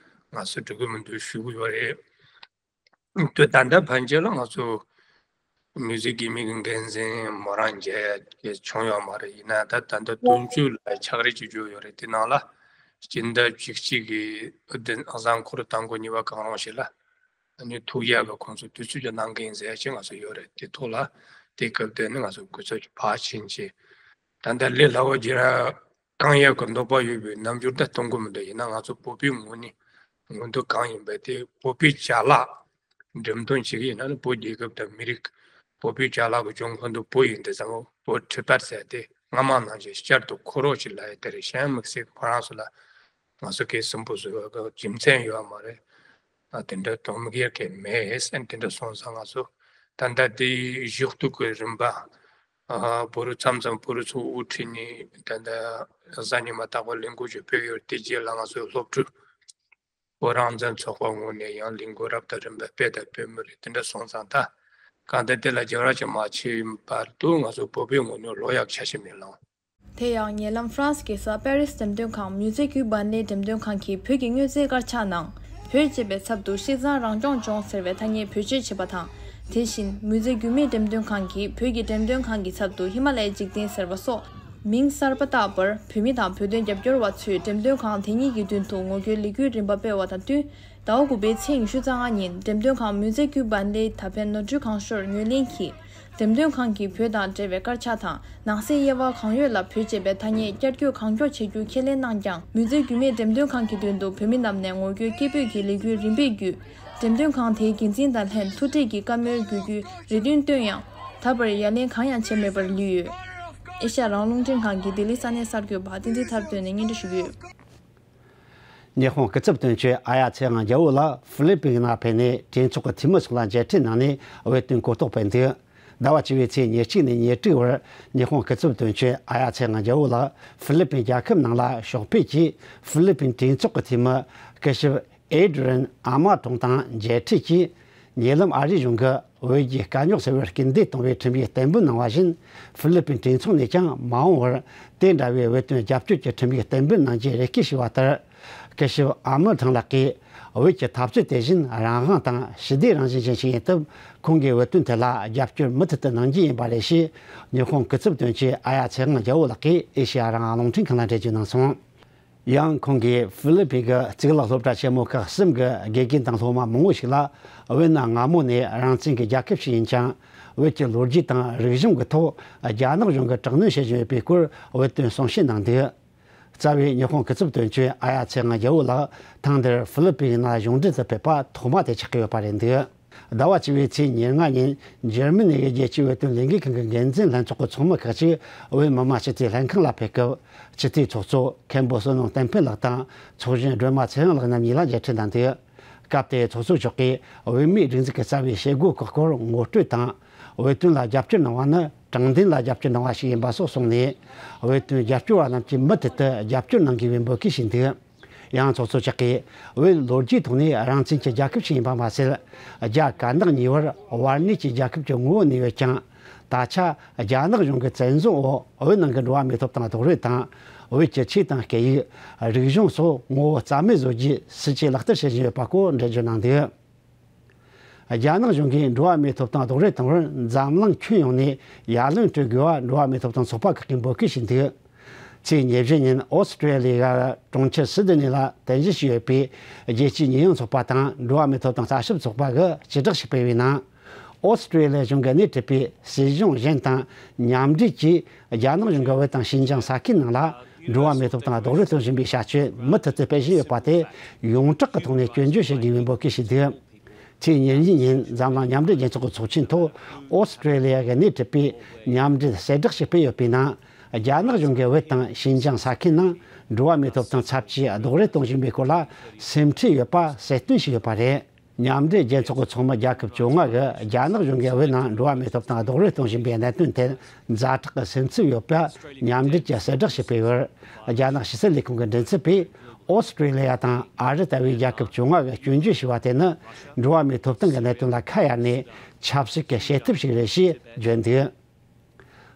ང་ཚོ་འགྲིག་གི་མི་འདུག་ཞུ་གི་ཡོད་རེད། དེ་ད་ལྟ་ཕན་ཆད་ལ་ང་ཚོ་མིའུ་ཟི་ཡམ་གི་འགན་འཛིན་མོ་རང་མཇལ་ཡ་བྱུང་ཡོད་མ་རེད། ཡིན་ན་ད་ད་ལྟ་དོན་གཅོད་ལ་ཕྱག་རེས་བྱེད་རྒྱུ་ཡོད་རེད། དེ་ནང་ལ་སྤྱི་ཟླ་བཅུ་གཅིག་གི་གཟའ་འཁོར་དང་པོ་གཉིས་པ་གང་རུང་ཞིག་ལ་ཨ་ནི་ཐུག་ཡག་གི་ཁོང་ཚོ་དུས་ཚོད་ཅིག་གནང་གི་ཡིན་ཟེར་ཡ་ཅིག་ང་ཚོ་ཡོད་རེད། དེ་ཐོག་ལ་དེ་སྐབས་དེ་ནི་ང་ཚོ་འགུལ་ཚོད་ཅིག་ཕར་ཕྱིན་ཅིག་ད་ལྟ་ལས་སླ་བོ་བརྗེ་ར་བཏང་ཡག་གི་འདོད་པ་ཡོད་པའི་རྣམ་འགྱུར་ད་སྟོན་གི་མི་འདུག་ཡིན་ན་ང་ཚོ་བོད་པའི་ངོས་ནས་མངོན་འདོད་གང་ཡིན་པ་དེ་བོད་པའི་ཅ་ལག་འགྲེམས་སྟོན་བྱེད་ཀྱི་ཡིན་ན་ནི་བོད་རྒྱལ་ཁབ་དང་མི་རིགས། བོད་པའི་ཅ་ལག་གི་འབྱུང་ཁུངས་དེ་བོད་ཡིན་དུས་ཙམ་པ་བོད་ཁྲི་པར་ཟེར་དེ་སྔ་མ་ནང་བཞིན་བསྐྱར་དུ་འཁོར་རོགས་ཅིག་ལབ་ཡ་དེ་རེད། གཞན་དམིགས་བསལ་ཁོ་རང་ཚོ་ལ་ང་ཚོ་གིས་སུན་པོ་བཟོ་ཡག་གི་རྒྱུ་མཚན་ཡོད་མ་རེད། ཨ་དེ་འདྲ་དོན་དམིགས་ཡག་གི་མེད་ཟེར་དེ་འདྲ་སོང་ཙང་ང་ཚོ་ད་ལྟ་དེ་བཞུགས་སྟོད་ཀྱི་རིམ་པ། ཨ་བོད་རིགས་མཚམས་མཚམས་བོད་རིགས་ཚོ་དབུ་ཁྲིད་ནས་ད་ལྟ་གཟའ་ཉི་མ་རྟག་པར་ལས་འགུལ་ཞིག་སྤེལ་ཡོད། དེ་རྗེས་ལ་ང་ཚོའི་སློབ་ཕྲུག་བོད་རང་བཙན་ཚོགས་པ་ངོས་ནས་ཡང་ལས་འགུལ་རབ་དང་རིམ་པ་སྤེལ་དང་སྤེལ་མུས་རེད། དེ་འདྲ་སོང་ཙང་ད་གང་ལྟར་དེ་ལ་རྒྱབ་ར་ཅིག་མ་བྱས་བར་དུ་ང་ཚོ་བོད་པའི་ངོས་ནས་ལོ་ཡག་ཆ་ཞིག་མེད་ལང་། དེ་ཡང་ཉེ་ལམ་ཧྥ་རན་སི་གེ་སར་པེ་རིས་འགྲེམས་སྟོན་ཁང་Musée du Bandai འགྲེམས་སྟོན་ཁང་གིས་བོད་ཀྱི་དངོས་རྫས་དཀར་ཆག་ནང་བོད་ཅེས་པའི་ཚབ་ཏུ་སྲིད་གཙང་རང་སྐྱོང་ལྗོངས་ཟེར་བའི་ཐ་སྙད་བེད་སྤྱོད་བྱས་པ་དང་། དེ་བཞིན་Musée Gumey འགྲེམས་སྟོན་ཁང་གིས་བོད་ཀྱི་འགྲེམས་སྟོན་ཁང་གི་ཚབ་ཏུ་ཧི་མ་ལ་ཡའི་འཇིག་རྟེན་ཟེར་བ་སོགས་མིང་གསར་པ་བཏགས་པར་བོད་མི་དང་བོད་དོན་རྒྱབ་སྐྱོར་བ་ཚོས་འགྲེམས་སྟོན་ཁང་དེ་གཉིས་ཀྱི་མདུན་དུ་ངོ་རྒོལ་ལས་འགུལ་རིམ་པ་སྤེལ་བ་དང་བསྟུན། ཟླ་བ་དགུ་པའི་ཚེས་ཉི་ཤུ་རྩ་ལྔ་ཉིན་འགྲེམས་སྟོན་ཁང་Musée du Bandai ད་ཕན་ནོར་འཁྲུལ་ཁང་ཤོར་ངོས་ལེན་གྱིས། འགྲེམས་སྟོན་ཁང་གིས་བོད་དང་འབྲེལ་བའི་དཀར་ཆག་དང་ནང་གསེས་དབྱེ་བ་གང་ཡོད་ལ་བོད་ཅེས་པའི་ཐ་སྙད་བསྐྱར་བཅོས་གང་མགྱོགས་བྱེད་རྒྱུ་ཁས་ལེན་གནང་ཀྱང་། Musée Gumey འགྲེམས་སྟོན་ཁང་གི་མདུན་དུ་བོད་མི་རྣམས་ནས་ངོ་རྒོལ་སྐད་འབོད་ཀྱི་ལས་འགུལ་རིམ་པས་བརྒྱུད། འགྲེམས་སྟོན་ཁང་དེའི་འགན་འཛིན་དང་ལྷན་ཐུག་འཕྲད་ཀྱིས་བཀའ་མོལ་དགོས་རྒྱུའི་རེ་འདུན་བཏོན་ཡང་། ད་བར་ཡ་ལན་གང་ཡང་བྱས་མེད་པར་ལུས་ཡོད། ཨེ་ཤ་ཡ་རང་དབང་རླུང་འཕྲིན་ཁང་གི་ལྡི་ལི་ས་གནས་གསར་འགོད་པ་བསྟན་འཛིན་ཐར་སྟོན་ནས་སྙན་སྒྲོན་ཞུ་གི་ཡོད། ཉི་ཧོང་སྐུ་ཚབ་དོན་གཅོད་ཨ་ཡ་ཚེ་དབང་རྒྱལ་པོ་ལགས་ཧྥི་ལི་པིན་ནང་ཕེབས་ནས་གྲོས་ཚོགས་ཀྱི་འཐུས་མི་སོགས་ལ་མཇལ་འཕྲད་གནང་ནས་བོད་དོན་གོ་རྟོགས་སྤེལ་འདུག་ཟླ་བ་བཅུ་པའི་ཚེས་ཉེར་གཅིག་ནས་ཉེར་དྲུག་བར་ཉི་ཧོང་སྐུ་ཚབ་དོན་གཅོད་ཨ་ཡ་ཚེ་དབང་རྒྱལ་པོ་ལགས་ཧྥི་ལི་པིན་རྒྱལ་ཁབ་ནང་ལ་ཕྱོགས་ཕེབས་ཀྱིས་ཧྥི་ལི་པིན་གྲོས་ཚོགས་ཀྱི་འཐུས་མི་སྐུ་ཞབས་ཨེ་ཌི་རན་ཨ་མ་ཀྲུང་དང་མཇལ་འཕྲད་ཀྱིས། ཉེ་ལམ་ཨ་རིའི་གཞུང་གིས་བོད་རྒྱའི་དཀའ་རྙོག་སེལ་བར་སྐུལ་འདེད་གཏོང་བའི་ཁྲིམས་ཡིག་གཏན་འབེབས་གནང་བ་བཞིན། ཧྥི་ལི་པིན་གྲོས་ཚོགས་ནས་ཀྱང་མ་འོངས་པར་དེ་འདྲ་བའི་བོད་དོན་རྒྱབ་སྐྱོར་གྱི་ཁྲིམས་ཡིག་གཏན་འབེབས་གནང་རྒྱུའི་རེ་སྐུལ་ཞུས་པ་ལྟར། སྐུ་ཞབས་ཨ་མི་ཐང་ལགས་ཀྱིས་བོད་ཀྱི་འཐབ་རྩོད་དེ་བཞིན་རང་དབང་དང་ཞི་བདེ་རང་བཞིན་ཅན་ཞིག་ཡིན་སྟབས། ཁོང་གིས་བོད་དོན་ཐད་ལ་རྒྱབ་སྐྱོར་མུ་མཐུད་དུ་གནང་རྒྱུ་ཡིན་པ་རེད་ཞེས། ཉི་ཧོང་སྐུ་ཚབ་དོན་གཅོད་ཨ་ཡ་ཚེ་དབང་རྒྱལ་པོ་ལགས་ཀྱིས་ཨེ་ཤེ་ཡ་རང་དབང་རླུང་འཕྲིན་ཁང་ལ་འགྲེལ་བརྗོད་གནང་སོང་། ཡང་ཁོང་གིས་ཧྥི་ལི་པིན་གྱི་གཙུག་ལག་སློབ་གྲྭ་ཆེན་མོ་ཁག་གསུམ་གྱི་དགེ་རྒན་དང་སློབ་མ་མང་བོ་ཞིག་ལ། བོད་ནི་སྔ་མོ་ནས་རང་བཙན་གྱི་རྒྱལ་ཁབ་ཞིག་ཡིན་ཀྱང་། བོད་ཀྱི་ལོ་རྒྱུས་དང་རིག་གཞུང་གི་ཐོག་རྒྱ་ནག་གཞུང་གིས་དྲག་གནོན་བྱེད་བཞིན་ཡོད་པའི་སྐོར་བོད་དོན་གསུང་བཤད་གནང་འདུག་རྩ་བའི་ཉི་ཧོང་སྐུ་ཚབ་དོན་གཅོད་ཨ་ཡ་ཚེ་དབང་རྒྱལ་པོ་ལགས་ཐེངས་འདིར་ཧྥི་ལི་པིན་ནང་གཞུང་འབྲེལ་དུ་ཕེབས་པ་ཐོག་མ་དེ་ཆགས་ཀྱི་ཡོད་པ་རེད་འདུག་ཟླ་བ་བཅུ་པའི་ཚེས་ཉེར་ལྔ་ཉིན་འཇར་མ་ནི་གི་རྒྱལ་སྤྱིའི་བོད་དོན་ལས་འགུལ་ཁང་གི་འགན་འཛིན་ལྷན་ཚོགས་ཀྱི་ཚོགས་མི་ཁག་ཅིག་བོད་མི་མང་སྤྱི་འཐུས་ལྷན་ཁང་ལ་ཕེབས་སྐབས། སྤྱི་འཐུས་ཚོགས་གཙོ་མཁན་པོ་བསོད་ནམས་བསྟན་འཕེལ་ལགས་དང་ཚོགས་གཞོན་སྒྲོལ་མ་ཚེ་དབང་ལགས་རྣམ་གཉིས་ལ་མཇལ་འཕྲད་གནང་འདུག་སྐབས་དེར་ཚོགས་གཙོ་མཆོག་གིས་བོད་མིའི་སྒྲིག་འཛུགས་ཀྱི་རྩ་བའི་བྱེད་སྒོ་ཁག་སྐོར་ངོ་སྤྲོད་དང་། བོད་དོན་ལ་རྒྱབ་སྐྱོར་གནང་བ་ནི་དྲང་བདེན་ལ་རྒྱབ་སྐྱོར་གནང་བ་ཞིག་ཡིན་པ་སོགས་གསུངས་ནས། བོད་དོན་རྒྱབ་སྐྱོར་བ་རྣམས་ཀྱིས་མུ་མཐུད་དུ་རྒྱབ་སྐྱོར་གནང་དགོས་པའི་འབོད་སྐུལ་ཞུས་འདུག་ཡང་ཚོགས་གཙོ་མཆོག་གིས་བོད་ལོ་རྒྱུས་ཐོག་ནས་རང་བཙན་གྱི་རྒྱལ་ཁབ་ཞིག་ཡིན་པ་མ་ཟད། རྒྱ་དཀར་ནག་གཉིས་བར་བར་གནས་ཀྱི་རྒྱལ་ཁབ་ཀྱི་ངོ་བོ་གནས་ཡོད་ཀྱང་། ད་ཆ་རྒྱ་ནག་གཞུང་གི་བཙན་བཟུང་འོག་བོད་ནང་གི་འགྲོ་བ་མིའི་ཐོབ་ཐང་རྡོག་རོལ་དང་། བོད་ཀྱི་ཆོས་དང་སྐད་ཡིག་རིག་གཞུང་སོགས་ངོ་བོ་རྩ་མེད་བཟོ་རྒྱུའི་སྲིད་ཇུས་ལག་བསྟར་བྱེད་བཞིན་ཡོད་པ་སྐོར་འགྲེལ་བརྗོད་གནང་འདུག་རྒྱ་ནག་གཞུང་གིས་འགྲོ་བ་མིའི་ཐོབ་ཐང་རྡོག་རོལ་གཏོང་བར་འཛམ་གླིང་ཁྱོན་ཡོངས་ནས་ཡ་ལན་སྤྲོད་དགོས་པ་འགྲོ་བ་མིའི་ཐོབ་ཐང་ཚོགས་པ་ཁག་གིས་འབོད་སྐུལ་བྱས་འདུག་ཚེས་ཉེར་བཞི་ཉིན་ཨོ་སི་ཀྲེ་ལི་ཡ་གྲོང་ཁྱེར་སིད་ནི་ལ་རྟེན་གཞི་བྱས་ཡོད་པའི་རྒྱལ་སྤྱིའི་ཉེས་ཡངས་ཚོགས་པ་དང་འགྲོ་བ་མིའི་ཐོབ་ཐང་ལྟ་ཞིབ་ཚོགས་པ་གིས་སྤྱི་བསྒྲགས་ཤིག་སྤེལ་བའི་ནང་། ཨོ་སི་ཀྲེ་ལི་ཡ་གཞུང་གིས་སྣེ་ཁྲིད་པའི་སྲིད་གཞུང་གཞན་དང་མཉམ་འབྲེལ་གྱིས་རྒྱ་ནག་གཞུང་གིས་བོད་དང་ཤིན་ཅང་ས་ཁུལ་ནང་ལ་འགྲོ་བ་མིའི་ཐོབ་ཐང་རྡོག་རོལ་གཏོང་བཞིན་པའི་བྱ་སྤྱོད་མུ་མཐུད་དུ་སྤེལ་བཞིན་ཡོད་པ་དེ་ཡོངས་གྲགས་ཀྱི་ཐོག་ནས་སྐྱོན་བརྗོད་བྱེད་དགོས་པའི་འབོད་སྐུལ་ཞུས་འདུག་ཚེས་ཉེར་གཉིས་ཉིན་འཛམ་གླིང་མཉམ་འབྲེལ་རྒྱལ་ཚོགས་ཀྱི་ཚོགས་ཆེན་ཐོག་ཨོ་སི་ཀྲེ་ལི་ཡ་གིས་སྣེ་ཁྲིད་པའི་མཉམ་འབྲེལ་གསལ་བསྒྲགས་ཤིག་སྤེལ་ཡོད་པའི་ནང་། རྒྱ་ནག་གཞུང་གིས་བོད་དང་ཤིན་ཅང་ས་ཁུལ་ནང་འགྲོ་བ་མིའི་ཐོབ་ཐང་ཚབས་ཆེའི་རྡོག་རོལ་གཏོང་བཞིན་པའི་སྐོར་ལ་སེམས་ཁྲལ་ཡོད་པ་གསལ་སྟོན་བྱས་ཡོད་པ་རེད། མཉམ་འབྲེལ་རྒྱལ་ཚོགས་ཀྱི་ཚོགས་མི་རྒྱལ་ཁབ་བཅོ་ལྔ་གིས་རྒྱ་ནག་གཞུང་གིས་བོད་ནང་འགྲོ་བ་མིའི་ཐོབ་ཐང་རྡོག་རོལ་གཏོང་བཞིན་པའི་གནད་དོན་ཐད་ཛ་དྲག་གི་སེམས་འཚབ་ཡོད་པ་མཉམ་འབྲེལ་གྱིས་གསལ་བསྒྲགས་ཤིག་སྤེལ་ཡོད། རྒྱ་ནག་ཕྱི་སྲིད་ལས་ཁུངས་ཀྱི་མགྲིན་ཚབ་པས་ཨོ་སི་ཀྲེ་ལི་ཡ་དང་ཨ་རི་ལྟ་བུའི་རྒྱལ་ཁབ་བཅོ་ལྔ་གིས་སྐྱོན་བརྗོད་བྱས་པ་དེ་ནི་འགྲོ་བ་མིའི་ཐོབ་ཐང་གི་གནད་དོན་ལ་ཁ་གཡར་ནས་ཆབ་སྲིད་ཀྱི་བྱེད་ཐབས་ཤིག་རེད་ཞེས་བརྗོད་འདུག་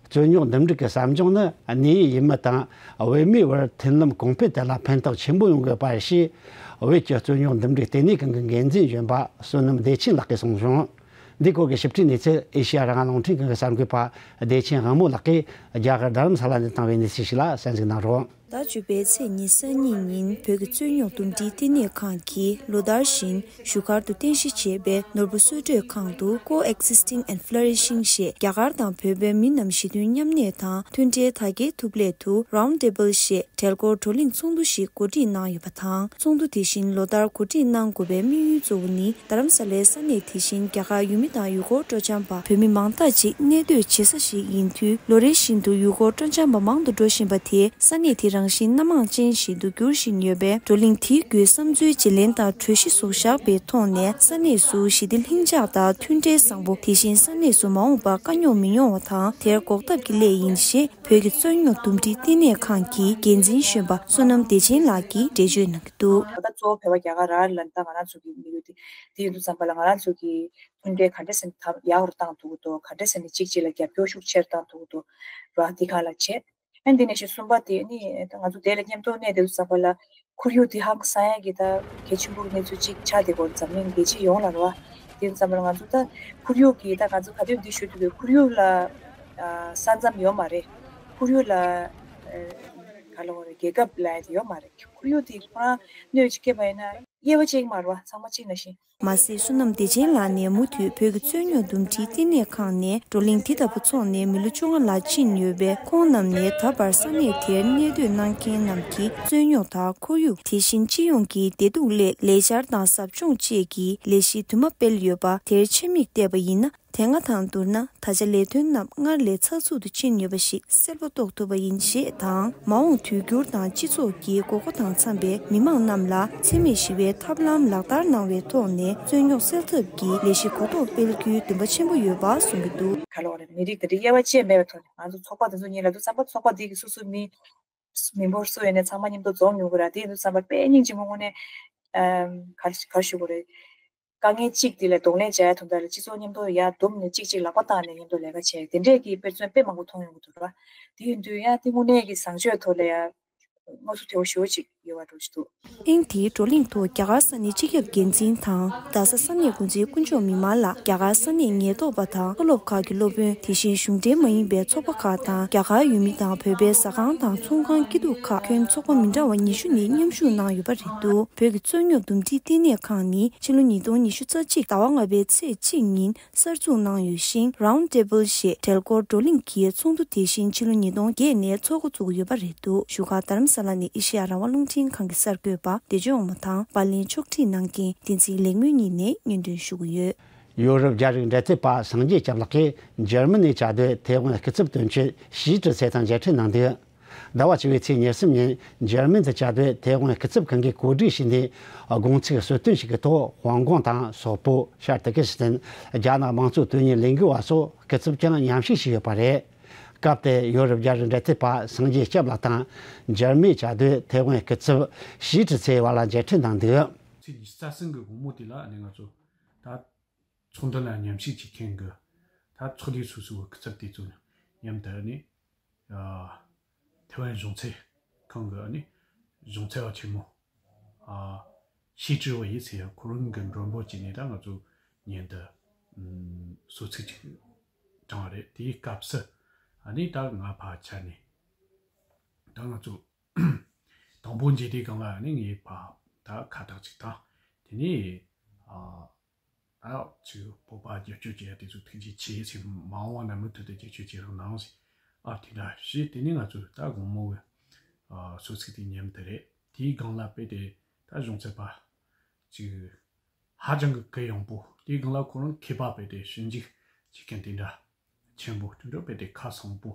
རྩོད་རྙོག་འདུམ་འགྲིག་གི་ཟབ་སྦྱོང་ནི་གནས་ཡུལ་ཡུལ་མི་དང་བོད་མིའི་བར་མཐུན་ལམ་གོང་འཕེལ་དེ་ལ་ཕན་ཐོགས་ཆེན་པོ་ཡོང་དགོས་པ་རེད་ཞེས། བོད་ཀྱི་རྩོད་རྙོག་འདུམ་འགྲིག་ལྟེ་གནས་ཁང་གི་འགན་འཛིན་གཞོན་པ་བསོད་ནམས་བདེ་ཆེན་ལགས་ཀྱིས་གསུངས་བྱུང་། འདིའི་སྐོར་གྱི་ཞིབ་ཕྲའི་གནས་ཚུལ་ཨེ་ཤེ་ཡ་རང་དབང་རླུང་འཕྲིན་ཁང་གི་གསར་འགོད་པ་བདེ་ཆེན་དབང་མོ་ལགས་ཀྱིས་རྒྱ་གར་རྡ་རམ་ས་ལ་ནས་བཏང་བའི་གནས་ཚུལ་ཞིག་ལ་གསན་གཟིགས་གནང་རོགས། ཟླ་བཅུ་པའི་ཚེས་ཉེར་གཉིས་ཉིན་བོད་ཀྱི་རྩོད་རྙོག་འདུམ་འགྲིག་ལྟེ་གནས་ཁང་གིས་ལོ་ལྟར་བཞིན་བཞུགས་སྒར་དུ་རྟེན་གཞི་བྱས་པའི་ནོར་བུ་གསོལ་མགྲོན་ཁང་དུ་Coexisting and Flourishing ཞེས་རྒྱ་གར་དང་བོད་པའི་མི་རྣམས་ཞི་མཐུན་མཉམ་གནས་དང་མཐུན་འབྲེལ་དར་རྒྱས་ཐུབ་སླད་དུ་Round Table ཞེས་གྲལ་འགོར་བགྲོ་གླེང་ཚོགས་འདུ་ཞིག་གོ་སྒྲིག་གནང་ཡོད་པ་དང་། ཚོགས་འདུ་དེ་བཞིན་ལོ་ལྟར་གོ་སྒྲིག་གནང་དགོས་པའི་དམིགས་ཡུལ་གཙོ་བོ་ནི་རྡ་རམ་ས་ལའི་ས་གནས་དེ་བཞིན་རྒྱ་གར་ཡུལ་མི་དང་ཡུལ་སྐོར་སྤྲོ་འཆམ་པ་བོད་མི་མང་དག་ཅིག་གནས་སྡོད་བྱེད་ས་ཞིག་ཡིན་དུས། ལོ་རེ་བཞིན་དུ་ཡུལ་སྐོར་སྤྲོ་འཆམ་པ་མང་དུ་འགྲོ་བཞིན་པ་དེས་ས་གནས་དེ་རང་བཞིན་སྣ་མང་ཅན་ཞིག་ཏུ་འགྱུར་བཞིན་ཡོད་པས། བགྲོ་གླེང་དེའི་བརྒྱུད་བསམ་ཚུལ་བརྗེ་ལེན་དང་གྲོས་གཞི་བཞག་པའི་ཐོག་ནས་ས་གནས་སུ་ཞི་བདེ་ལྷིང་འཇགས་དང་མཐུན་འབྲེལ་བཟང་པོ། དེ་བཞིན་ས་གནས་སུ་མ་འོངས་པར་དཀའ་རྙོག་མི་ཡོང་བ་དང་། དེར་འགོག་ཐབས་ཀྱི་སླད་ཡིན་ཞེས་བོད་ཀྱི་རྩོད་རྙོག་འདུམ་འགྲིག་ལྟེ་གནས་ཁང་གི་འགན་འཛིན་གཞོན་པ་བསོད་ནམས་བདེ་ཆེན་ལགས་ཀྱིས་འགྲེལ་བརྗོད་གནང་གི་འདུག་ད་གཙོ་བོ་བོད་པ་རྒྱ་གར་ར་ལ་ད་ང་རང་ཚོ་གི་མི་རིགས་དེ་དེ་ཡིན་དུས་ཙམ་པ་ལ་ང་རང་ཚོ་གི་མཐུན་འབྲེལ་ག་འདྲ་ཟེར་ན་ད་ཡག་རུ་བཏང་ཐུབ་ཀྱི་འདུག་ག་འདྲ་ཟེར་ན་གཅིག་གཅིག་ལ་རྒྱབ་སྐྱོར་ཤུགས་ཆེར་བཏང་ཐུབ་ཀྱི་འདུག་ར། འདི་ག་ལ་བྱེད། ཨ་འདི་ནས་ཞེས་གསུམ་པ་དེ་ནི་ད་ང་ཚོ་དེ་ལ་མཉམ་དུ་གནས་དེ་ཚོ་ཚང་མ་ལ་ཁོར་ཡུག་དེ་ཧང་སང་ཡ་གི་ད་གལ་ཆེན་པོ་གི་གནས་ཚུལ་གཅིག་ཆགས་བསྡད་ཀྱི་ཡོད། འཛམ་གླིང་རྒྱལ་སྤྱི་ཡོངས་ལ་རེད་བ། དེ་ཚང་མ་ལ་ང་ཚོ་ད་ཁོར་ཡུག་གི་ད་ང་ཚོ་ག་དུས་འདི་ཞུ་དུས་ཁོར་ཡུག་ལ་ས་མཚམས་ཡོད་མ་རེད། ཁོར་ཡུག་ལ་ག་ལ་བ་རེད། རྒྱལ་ཁབ་ལ་ཡོད་མ་རེད། ཁོར་ཡུག་དེ་ཁོ་རང་གནོད་ཅིག་སྐྱེལ་བ་ཡིན་ན་དབྱེ་བ་ཕྱེ་གི་མ་རེད་བ། ཚང་མ་གཅིག་ནང་བཞིན། མ་ཟད་བསོད་ནམས་བདེ་ཆེན་ལགས་ནས་མུ་མཐུད་བོད་ཀྱི་རྩོད་རྙོག་འདུམ་འགྲིག་ལྟེ་གནས་ཁང་ནས་བགྲོ་གླེང་དེ་ལྟ་བུ་འཚོགས་ནས་མི་ལོ་བཅོ་ལྔ་ལ་ཕྱིན་ཡོད་པས། ཁོང་རྣམས་ནས་ད་བར་ས་གནས་དེར་གནས་སྡོད་གནང་མཁན་རྣམས་ཀྱིས་རྩོད་རྙོག་དང་ཁོར་ཡུག་དེ་བཞིན་སྤྱི་ཡོངས་ཀྱི་བདེ་སྡུག་སླད་ལས་འཆར་དང་ཟབ་སྦྱོང་བཅས་ཀྱི་ལས་གཞི་དུ་མ་སྤེལ་ཡོད་པ་དེར་ཆེད་དམིགས་བལྟས་པ་ཡིན་ན། དེ་སྔ་དང་བསྡུར་ན་ད་ཆ་ལས་དོན་རྣམས་སྔར་ལས་ཚགས་ཚུད་དུ་ཕྱིན་ཡོད་པ་ཞིག་གསལ་པོ་རྟོགས་ཐུབ་པ་ཡིན་ཞེས་དང་། མ་འོངས་དུས་འགྱུར་དང་སྤྱི་ཚོགས་ཀྱི་དགོས་མཁོ་དང་འཚམ་པའི་མི་མང་རྣམས་ལ་འཚེ་མེད་ཞི་བའི་ཐབས་ལམ་ལག་བསྟར་གནང་བའི་ཐོག་ནས་རྩོད་རྙོག་སེལ་ཐབས་ཀྱི་ལས་གཞི་གོ་རྟོགས་སྤེལ་རྒྱུའི་འདུན་པ་ཆེན་པོ་ཡོད་པ་གསུངས་ཀྱི་འདུག་ག་ལ་བ་རེད། མི་རིགས་དེ་འདྲའི་དབྱེ་བ་ཕྱེ་མེད་པའི་ཐོག་ནས་ང་ཚོ་ཚོགས་པ་དེ་ཚོ་གཉིས་ལ་དུས་ཙམ་པ་ཚོགས་པ་དེ་གི་སོ་སོའི་མི་མི་འབོར་སུ་ཡོད་ནས་ཚང་མ་མཉམ་དུ་འཛོམས་ཡོང་གི་ར། དེ་ཡིན་དུས་ཙམ་པ་དཔེ་སྙིང་རྗེ་མོ་དངོས་གནས་ཨམ་ག་ག་ཞུ་དགོས་རེད། དཀའ་ངལ་གཅིག་དེ་ལ་གདོང་ལེན་བྱ་ཡ་དོན་དག་ལ་སྤྱི་ཚོགས་མཉམ་དུ་ཡར་བསྡོམས་ནས་གཅིག་གཅིག་ལག་པ་བཏང་ནས་མཉམ་དུ་ལས་ཀ་བྱས། དེ་འདྲས་ཀྱི་དཔེ་མཚོན་དཔེ་མང་པོ་མཐོང་ཡོང་གི་འདུག་ར། དེ་ཡིན་དུས་ཡང་དེ་དངོས་གནས་ཀྱི་བཟང་སྤྱོད་ཐོག་ལ་ཡང་དངོས་སུ་དེ་བ་ཞུ་བ་ཅིག་ཡོད་པ་འགྲོ་གི་འདུག་ཨིན། དེའི་བགྲོ་གླེང་ཐོག་རྒྱ་གར་ས་གནས་སྤྱི་ཁྱབ་འགན་འཛིན་དང་རྡ་ས་ས་གནས་འགོ་འཛིན་དཀོན་མཆོག་མི་དམར་ལགས། རྒྱ་གར་ས་གནས་ཉེན་རྟོག་པ་དང་མཐོ་སློབ་ཁག་གི་སློབ་དཔོན། དེ་བཞིན་གཞུང་འབྲེལ་མ་ཡིན་པའི་ཚོགས་པ་ཁག་དང་རྒྱ་གར་ཡུལ་མི་དང་བོད་པའི་ཟ་ཁང་དང་ཚོང་ཁང་སྐྱིད་སྡུག་ཁག་ཁྱོན་ཚོགས་པ་མི་འདྲ་བ་ཉི་ཤུ་ནས་མཉམ་ཞུགས་གནང་ཡོད་པ་རེད་འདུག་བོད་ཀྱི་རྩོད་རྙོག་འདུམ་འགྲིག་ལྟེ་གནས་ཁང་ནི་ཕྱི་ལོ་ཉིས་སྟོང་ཉི་ཤུ་རྩ་གཅིག་ཟླ་བ་ལྔ་པའི་ཚེས་གཅིག་ཉིན་གསར་འཛུགས་གནང་ཡོད་ཅིང་། Round Table ཞེས་གྲལ་འགོར་བགྲོ་གླེང་གི་ཚོགས་འདུ་དེ་བཞིན་ཕྱི་ལོ་ཉིས་སྟོང་བརྒྱད་ནས་འཚོགས་འགོ་བཙུགས་ཡོད་པ་རེད་འདུག་བཞུགས་སྒར་རྡ་རམ་ས་ལ་ནས་ཨེ་ཤེ་ཡ་རང་དབང་རླུང་འཕྲིན་ཁང་གི་གསར་འགོད་པ་བདེ་ལྕོག་དབང་མོ་དང་པར་ལེན་ཕྱོགས་སྒྲིག་གནང་མཁན་བསྟན་འཛིན་ལེགས་སྨོན་གཉིས་ནས་སྙན་སྒྲོན་ཞུ་གི་ཡོད། ཡོ་རོབ་རྒྱ་རིགས་འབྲེལ་མཐུད་པ་སངས་རྒྱས་སྐྱབས་ལགས་ཀྱིས་འཇར་མ་ནིའི་བཅའ་སྡོད་ཐའེ་ཝན་སྐུ་ཚབ་དོན་གཅོད་ཞི་ཀྲི་ཚེ་དང་མཇལ་འཕྲད་གནང་འདུག་ཟླ་བ་བཅུ་པའི་ཚེས་ཉེར་གསུམ་ཉིན་འཇར་མན་དུ་བཅའ་སྡོད་ཐའེ་ཝན་སྐུ་ཚབ་ཁང་གིས་གོ་སྒྲིག་བྱས་ནས། དགོང་ཚིགས་གསོལ་སྟོན་ཞིག་གི་ཐོག་ཧོང་ཀོང་དང་སོག་པོ། ཤར་ཏུར་ཀི་སི་ཐན། རྒྱ་ནག་དམངས་གཙོ་དོན་གཉེར་ལས་འགུལ་བ་སོགས་སྐུ་ཚབ་ཀྱང་མཉམ་ཞུགས་བྱས་ཡོད་པ་རེད། སྐབས་དེར་ཡོ་རོབ་རྒྱ་རིགས་འབྲེལ་མཐུད་པ་སངས་རྒྱས་སྐྱབས་ལགས་དང་། འཇར་མན་བཅའ་སྡོད་ཐའེ་ཝན་སྐུ་ཚབ་ཞི་ཀྲི་ཚེ་བར་ལ་མཇལ་འཕྲད་གནང་འདུག་ཚེས་ཉི་ཤུ་རྩ་གསུམ་གི་དགོང་མོ་དེ་ལ་ནི་ང་ཚོ་ད་ཚོགས་འདུ་ལ་མཉམ་ཞུགས་བྱེད་མཁན་གྱི་ད་ཚོགས་སྡེ་སོ་སོའི་སྐུ་ཚབ་དེ་ཚོ་མཉམ་དུ་ནི་ཐའེ་ཝན་གཞུང་ཚབ་ཁང་གི་ནི་གཞུང་ཚབ་པ་ཆེན་མོ་ཞི་ཀྲི་ཝེ་ཡི་ཟེར་ཡ་ཁོ་རང་གི་མགྲོན་འབོད་བྱས་ནས་ད་ང་ཚོ་མཉམ་དུ་གསོལ་ཚིགས་ཅིག་དྲངས་པ་རེད། དེའི་སྐབས་སུ་ནི་ད་ང་ཕར་ཆ་ནས་ད་ང་ཚོ་དང་པོ་མཇལ་དུས་སྒང་ལ་ནི་ངའི་ཕ་ད་ཁ་བཏགས་ཅིག་དང་། དེ་ནས་ཨ་ད་ཅིག་སྤོབས་པ་རྒྱབ་སྐྱོར་བྱེད་ཡ་དེ་ཚོ་ཐུགས་རྗེ་ཆེ་ཟེར། མ་འོངས་པ་ན་མུ་མཐུད་དུ་རྒྱབ་སྐྱོར་བྱེད་རོགས་གནང་ཟེར། ཨ་དེ་འདྲ་ཞུས། དེ་ནས་ང་ཚོ་ད་དགོང་མོ་གི་གསོལ་ཚིགས་དེ་མཉམ་དུ་རེད། དེའི་སྒང་ལ་དཔེ་དེ་ད་གཞུང་ཚབ་པ་ཅིག་ཧ་ཅང་གི་གུ་ཡངས་པོ། དེའི་སྒང་ལ་ཁོ་རང་མཁས་པ་དཔེ་དེ་ཞིབ་འཇུག་བྱེད་མཁན་དེ་འདྲ་ཆེན་པོ་དེ་འདྲ་དཔེ་དེ་ཁ་སང་པོ།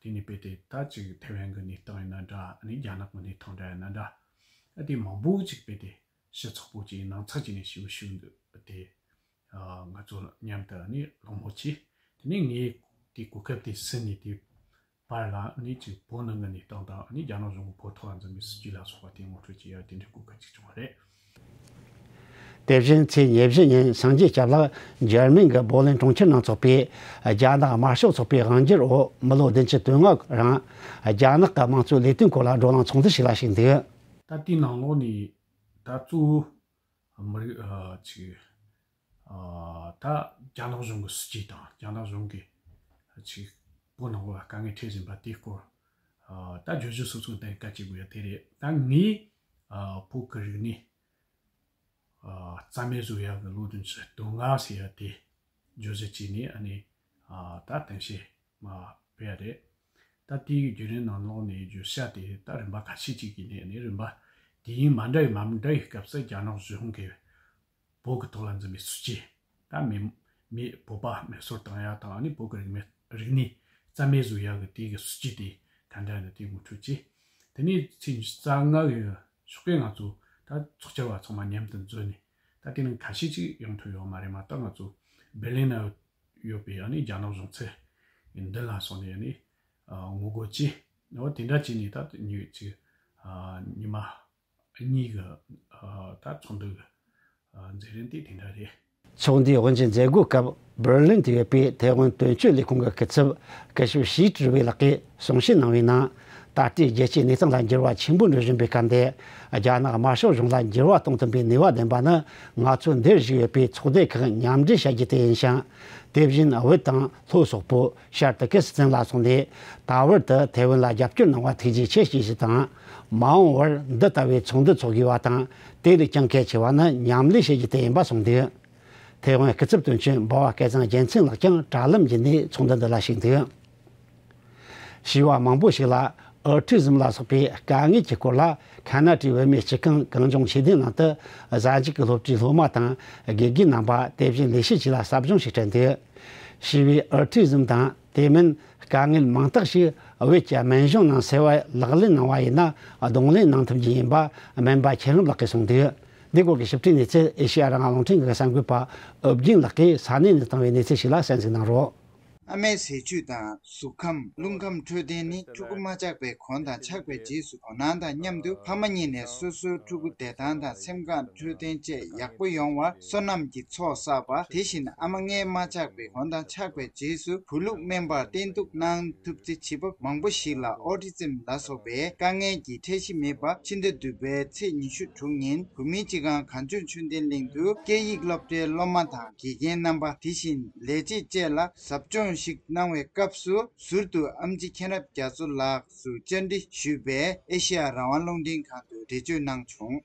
དེ་ནས་དཔེ་དེ་ད་ཅིག་ཐའེ་ཝན་གྱི་གནས་སྟངས་ཡིན་ན་འདྲ། ཨ་ནི་རྒྱ་ནག་གི་གནས་སྟངས་འདྲ་ཡིན་ན་འདྲ། ཨ་དེ་མང་པོ་ཅིག་དཔེ་དེ་ཞིབ་ཚགས་པོ་ཅིག་ནང་ཚགས་ཅིག་ནས་ཞིབ་ཞུ་འདུག་དེ། ང་ཚོ་མཉམ་དུ་ནི་གླེང་མོལ་བྱས། དེ་ནས་ངས་དེ་གོ་སྐབས་དེ་ཟིན་ནས་དེ་བར་ལ་ནི་ཅིག་བོད་ནང་གི་གནས་སྟངས་དང་ནི་རྒྱ་ནག་གཞུང་གི་བོད་ཐོག་འཛིན་པའི་སྲིད་ཇུས་ལ་སོགས་པ་དེ་ངོ་སྤྲོད་བྱེད་ཡ་དེ་འདྲའི་གོ་སྐབས་ཅིག་བྱུང་བ་རེད། དེ་བཞིན་ཚེས་ཉེར་བཞི་ཉིན་སངས་རྒྱས་སྐྱབས་ལགས་འཇར་མན་གྱི་བྷོ་ལན་གྲོང་ཁྱེར་ནང་འཚོགས་པའི་རྒྱ་ནག་དམར་ཤོག་ཚོགས་པའི་དབང་སྒྱུར་འོག་མི་ལོ་བདུན་ཅུ་དོན་ལྔ་རིང་རྒྱ་ནག་གི་དམངས་གཙོའི་ལས་དོན་སྐོར་ལ་བགྲོ་གླེང་ཚོགས་འདུ་ཞིག་ལ་ཞུགས་འདུག། ད་དེའི་ནང་ལོགས་ནས་ད་གཙོ་བོ་མི་རིགས་ཨ་ཅིག་ཨ་ད་རྒྱ་ནག་གཞུང་གི་སྲིད་ཇུས་དང་རྒྱ་ནག་གཞུང་གི་ཅིག་བོད་ནང་ལ་དཀའ་ངལ་འཕྲད་བཞིན་པ་དེའི་སྐོར་ཨ་ད་བརྗོད་གཞི་སོ་སོ་གཏན་འཁེལ་བྱེད་དགོས་ཡ་དེ་རེད། ད་ངས་ཨ་བོད་ཀྱི་རིག་གནས་ཨ་རྩ་མེད་བཟོ་ཡག་གི་ལོ་བདུན་ཅུ་དོན་ལྔ་ཟེར་ཡ་དེ་བརྗོད་གཞི་བྱས་ནས་ཨ་ནི་ཨ་ད་གཏམ་བཤད་མ་སྤེལ་ཡ་རེད། ད་དེའི་བརྒྱུད་རིམ་ནང་ལོགས་ནས་བརྗོད་བྱ་དེ་ད་རིམ་པ་ཁ་ཤས་ཅིག་གིས་ནས་ཨ་ནི་རིམ་པ་དུས་ཡུན་མ་འདྲ་བའི་མ་འདྲ་བའི་སྐབས་སུ་རྒྱ་ནག་གཞུང་གིས་བོད་ཀྱི་ཐོག་ལ་འཛིན་པའི་སྲིད་ཇུས་ད་མི་མི་བོད་པ་མེ་སྲོལ་གཏོང་ཡ་དང་ཨ་ནི་བོད་ཀྱི་རིག་གནས་རིག་གནས་རྩ་མེད་བཟོ་ཡ་གི་དེ་གི་སྲིད་ཇུས་དེ་ག་འདྲ་ནི་དེ་ངོ་སྤྲོད་བྱས། དེ་ནས་ཚེས་ཉི་ཤུ་རྩ་ལྔ་གི་ཞོགས་ཀས་ང་ཚོ་ད་ཚོགས་བཅར་བ་ཚང་མ་མཉམ་དུ་འཛོམས་ནས་ད་དེ་ནང་ཁ་ཤས་ཅིག་ཡོང་ཐུབ་ཡོད་མ་རེད། མ་གཏོགས་ང་ཚོ་བྷར་ལིན་ན་ཡོད་པའི་ཨ་ནི་རྒྱ་ནག་གཞུང་ཚབ་མདུན་ལ་སོང་ནས་ཨ་ནི་ངོ་རྒོལ་བྱས། འོ་དེ་འདྲ་བྱས་ནས་ད་ཉི་ཅིག་ཉི་མ་གཉིས་ཀྱི་ད་ཚོགས་འདུ་གི་མཛད་རིམ་དེ་དེ་འདྲ་རེད། ཚོགས་འདུའི་དབུ་འབྱེད་མཛད་སྒོའི་སྐབས་འབར་ལིན་དུ་ཡོད་པའི་ཐའེ་ཝན་དོན་གཅོད་ལས་ཁུངས་ཀྱི་སྐུ་ཚབ་སྐུ་ཞབས་ཞི་ཀྲི་ཝེ་ལགས་ཀྱིས་གསུང་བཤད་གནང་བའི་ནང་། ད་ལྟའི་རྒྱལ་སྤྱིའི་གནས་སྟངས་ལ་འགྱུར་བ་ཆེན་པོ་འགྲོ་བཞིན་པའི་སྐབས་འདིར། རྒྱ་ནག་དམར་ཤོག་གཞུང་ལ་འགྱུར་བ་གཏོང་ཐུབ་པའི་ནུས་པ་ལྡན་པ་ནི་ང་ཚོ་འདིར་བཞུགས་ཡོད་པའི་ཚོགས་སྡེ་ཁག་མཉམ་འབྲེལ་བྱ་རྒྱུ་དེ་ཡིན་ཞིང་། དེ་བཞིན་བོད་དང་ལྷོ་སོག་པོ་ཤར་ཏུར་ཀི་སི་ཐན་ལ་སོང་ནས་ད་བར་དུ་ཐའེ་ཝན་ལ་རྒྱབ་སྐྱོར་གནང་བར་ཐུགས་རྗེ་ཆེ་ཞུ་རྒྱུ་དང་། མ་འོངས་བར་འདི་ལྟ་བུའི་ཚོགས་འདུ་འཚོགས་དགོས་པ་དང་། དེ་ལས་ཀྱང་གལ་ཆེ་བ་ནི་མཉམ་ལས་བྱེད་རྒྱུ་དེ་ཡིན་པ་གསུངས་འདུག། ཐའེ་ཝན་སྐུ་ཚབ་དོན་གཅོད་འབའ་བ་སྐལ་བཟང་རྒྱལ་མཚན་ལགས་ཀྱང་དྲ་ལམ་བརྒྱུད་ནས་ཚོགས་འདུ་འདི་ལ་ཞུགས་འདུག། བྱིས་པ་མང་པོ་ཞིག་ལ་ཨོ་ཊི་ཛམ་ལ་སོགས་པའི་དཀའ་ངལ་གྱི་སྐོར་ལ་ཁ་ན་ཏའི་བུད་མེད་སྤྱི་ཁང་གངས་ལྗོངས་ཆོས་ལྡན་གླིང་དུ་གཟའ་མཇུག་གི་སློབ་གྲྭའི་སློབ་མ་དང་དགེ་རྒན་རྣམ་པ། དེ་བཞིན་ལས་བྱེད་བཅས་ལ་ཟབ་སྦྱོང་ཞིག་སྤྲད་འདུག། བྱིས་པའི་ཨོ་ཊི་ཛམ་དང་དེ་མིན་དཀའ་ངལ་མང་དག་ཞིག་བོད་ཀྱི་སྨན་གཞུང་ནང་འཚོ་བ་ལག་ལེན་གནང་བ་ཡིན་ན་གདོང་ལེན་གནང་ཐུབ་རྒྱུ་ཡིན་པ་སྨན་པ་མཁྱེན་རབ་ལགས་ཀྱིས་གསུངས་འདུག། འདི་སྐོར་གྱི་ཞིབ་ཕྲའི་གནས་ཚུལ་ཨེ་ཤེ་ཡ་རང་དབང་རླུང་འཕྲིན་ཁང་གི་གསར་འགོད་པ་ཨོ་རྒྱན་ལགས་ཀྱིས་ས་གནས་ནས་བཏང་བའི་གནས་ཚུལ་ཞིག་ལ་གསན་གཟིགས་གནང་རོགས། ཨ་མའི་ཟས་བཅུད་དང་གཟུགས་ཁམས། རླུང་ཁམས་འཕྲོད་བསྟེན་ནི་ཕྲུ་གུ་མ་ཆགས་པའི་གོང་དང་ཆགས་པའི་རྗེས་སུ་དོ་སྣང་དང་མཉམ་དུ་ཕ་མ་གཉིས་ནས་སོ་སོའི་ཕྲུ་གུ་བདེ་ཐང་དང་སེམས་ཁམས་འཕྲོད་བསྟེན་བཅས་ཡག་པོ་ཡོང་བར་སོ་ནམ་གྱི་ཚོགས་བསགས་པ། དེ་བཞིན་ཨ་མ་མངལ་མ་ཆགས་པའི་གོང་དང་ཆགས་པའི་རྗེས་སུ་བུ་ལུག་སྨན་པར་བསྟེན་གཏུགས་གནང་ཐུབ་ཚེ་བྱིས་པ་མང་པོ་ཞིག་ལ་ཨོ་ཊི་ཛམ་ལ་སོགས་པའི་དཀའ་ངལ་གྱི་འཕྲད་གཞི་མེད་པ། ཕྱི་ཟླ་བདུན་པའི་ཚེས་ཉི་ཤུ་དྲུག་ཉིན་བོད་མིའི་སྤྱི་ཁང་གངས་ལྗོངས་ཆོས་ལྡན་གླིང་དུ་སྐད་ཡིག་སློབ་གྲྭའི་སློབ་མ་དང་དགེ་རྒན་རྣམ་པ། དེ་བཞིན་ལས་བྱེད་བཅས་ལ་ཟབ་སྦྱོང་ཞིག་གནང་བའི་སྐབས་སུ་ཟུར་དུ་ཨེམ་ཆི་མཁྱེན་རབ་རྒྱ་མཚོ་ལགས་སུ་བཅར་འདྲི་ཞུས་པས་ཨེ་ཤེ་ཡ་རང་དབང་རླུང་འཕྲིན་ཁང་དུ་འགྲེལ་བརྗོད་གནང་བྱུང་།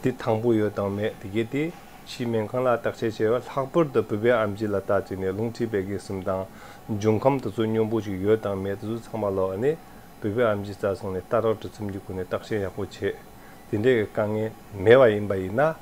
འདི་དང་པོ་ཡོད་དང་མེད་དེ་གས་དེ་ཕྱིའི་སྨན་ཁང་ལ་བརྟག་དཔྱད་བྱས་པ་ལྷག་པར་དུ་བོད་པའི་ཨེམ་ཆི་ལ་བལྟས་བྱས་ནས་རླུང་མཁྲིས་བད་ཀན་གསུམ་དང་འབྱུང་ཁམས་དེ་ཚོ་སྙོམས་པོ་ཞིག་ཡོད་དང་མེད་དེ་ཚོ་ཚང་མ་ལོག་ནས་བོད་པའི་ཨེམ་ཆི་རྩ་སོང་ནས་ལྟ་རྟོག་འདྲི་མཚམས་ཀྱི་སྒོ་ནས་བརྟག་དཔྱད་ཡག་པོ་བྱས། དེ་འདྲའི་དཀའ་ངལ་མེད་པ་ཡིན་པ་ཡིན་ན།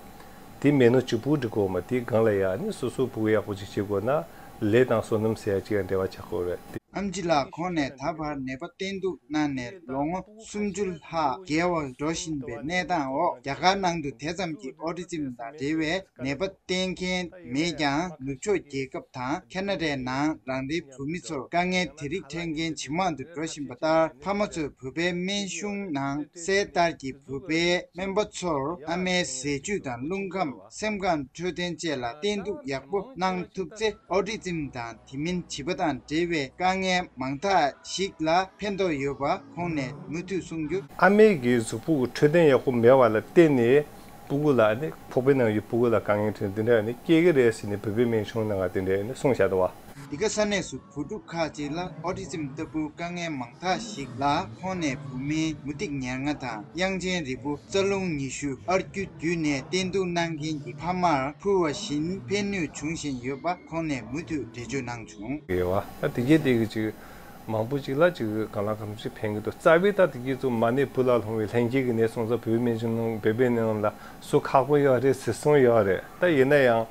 དེ་མེད་ནོ་གཅིག་པུ་འགྲིག་གོ་མ་དེའི་སྒང་ལ་ཡ་ནི་སོ་སོ་ཕྲུ་གུ་ཡག་པོ་ཅིག་བྱེད་དགོས་ན་ལས་དང་སོ་ནམ་ཟེར་ཡ་ཅིག་ཡང་འབྲེལ་བ་ཆགས་དགོས་རེད། ཨེམ་ཆི་ལགས་ཁོང་ནས་ད་བར་ནད་པ་བསྟེན་གཏུགས་གནང་ནས་ལོ་ངོ་སུམ་ཅུ་ལྷག་བརྒལ་བར་འགྲོ་བཞིན་པའི་གནས་སྟངས་འོག་རྒྱ་གར་ནང་དུ་དེ་ཙམ་གྱི་ཨོ་ཊི་ཛམ་དང་འབྲེལ་བའི་ནད་པ་བསྟེན་མཁན་མེད་ཀྱང་ནུབ་ཕྱོགས་རྒྱལ་ཁབ་དང་ཁ་ན་ཌའི་ནང་རང་རེའི་བོད་མི་ཚོར་དཀའ་ངལ་དེ་རིགས་འཕྲད་མཁན་ཇེ་མང་དུ་འགྲོ་བཞིན་པ་ལྟར་ཕ་མ་ཚོས་བོད་པའི་སྨན་གཞུང་ནང་གསལ་ལྟར་གྱི་བོད་པའི་སྨན་པ་ཚོར་ཨ་མའི་ཟས་བཅུད་དང་རླུང་ཁམས་སེམས་ཁམས་འཕྲོད་བསྟེན་བཅས་ལ་བསྟེན་གཏུགས་ཡག་པོ་གནང་ཐུབ་ཚེ་ཨོ་ཊི་ཛམ་དང་དེ་མིན་བྱིས་པ་དང་འབྲེལ་བའི་དཀའ་ངལ་མང་དག་ཞིག་ལ་ཕན་ཐོགས་ཡོད་པ་ཁོང་ནས་མུ་མཐུད་གསུངས་རྒྱུ། ཨ་མའི་གི་གཟུགས་པོ་གི་འཕྲོད་བསྟེན་ཡག་པོ་མེད་པ་ལ་བརྟེན་ནས་ཕྲུ་གུ་ལ་ནི་ཕོག་པའི་ནང་གི་ཕྲུ་གུ་ལ་དཀའ་ངལ་འཕྲད་འདི་འདྲ་ནི་སྐྱེ་གི་རེད་ཟེར་ནས་བོད་པའི་སྨན་གཞུང་ནང་ག་དེ་འདྲ་ནི་གསུངས་བཞག་འདུག་བ། འདི་ག་ས་གནས་སུ་བུ་ཕྲུག་ཁག་ཅིག་ལ་ཨོ་ཊི་ཛམ་ལྟ་བུ་དཀའ་ངལ་མང་དག་ཞིག་ལ་ཁོང་ནས་བུད་མེད་མུ་ཏིག་ཉེར་ལྔ་དང་དབྱངས་ཅན་རིལ་བུ་རྩ་རླུང་ཉི་ཤུ་ཨར་ཀྱུ་བརྒྱུད་ནས་བསྟེན་གཏུགས་གནང་མཁན་གྱི་ཕ་མར་ཕུལ་བ་བཞིན་ཕན་ནུས་བྱུང་བཞིན་ཡོད་པ་ཁོང་ནས་མུ་མཐུད་འགྲེལ་བརྗོད་གནང་བྱུང་། ཡོད་བ། ད་དེ་གས་དེ་གི་ཅིག་མང་པོ་ཅིག་ལ་ཅིག་གང་ལ་གང་འཚམ་ཅིག་ཕན་གྱི་འདུག། རྩ་བའི་ད་དེ་གས་ཚོ་མ་ཎི་བུ་ལ་ལྷུང་བའི་ལྷན་སྐྱེས་ཀྱི་ནད་སོང་ཙང་བོད་པའི་སྨན་གཞུང་ནང་བོད་པའི་ནང་ལ་སུ་ཁག་པོ་ཡོད་རེད་ཟེར་གསུངས་ཡོད་རེད། ད་ཡིན་ན་ཡང་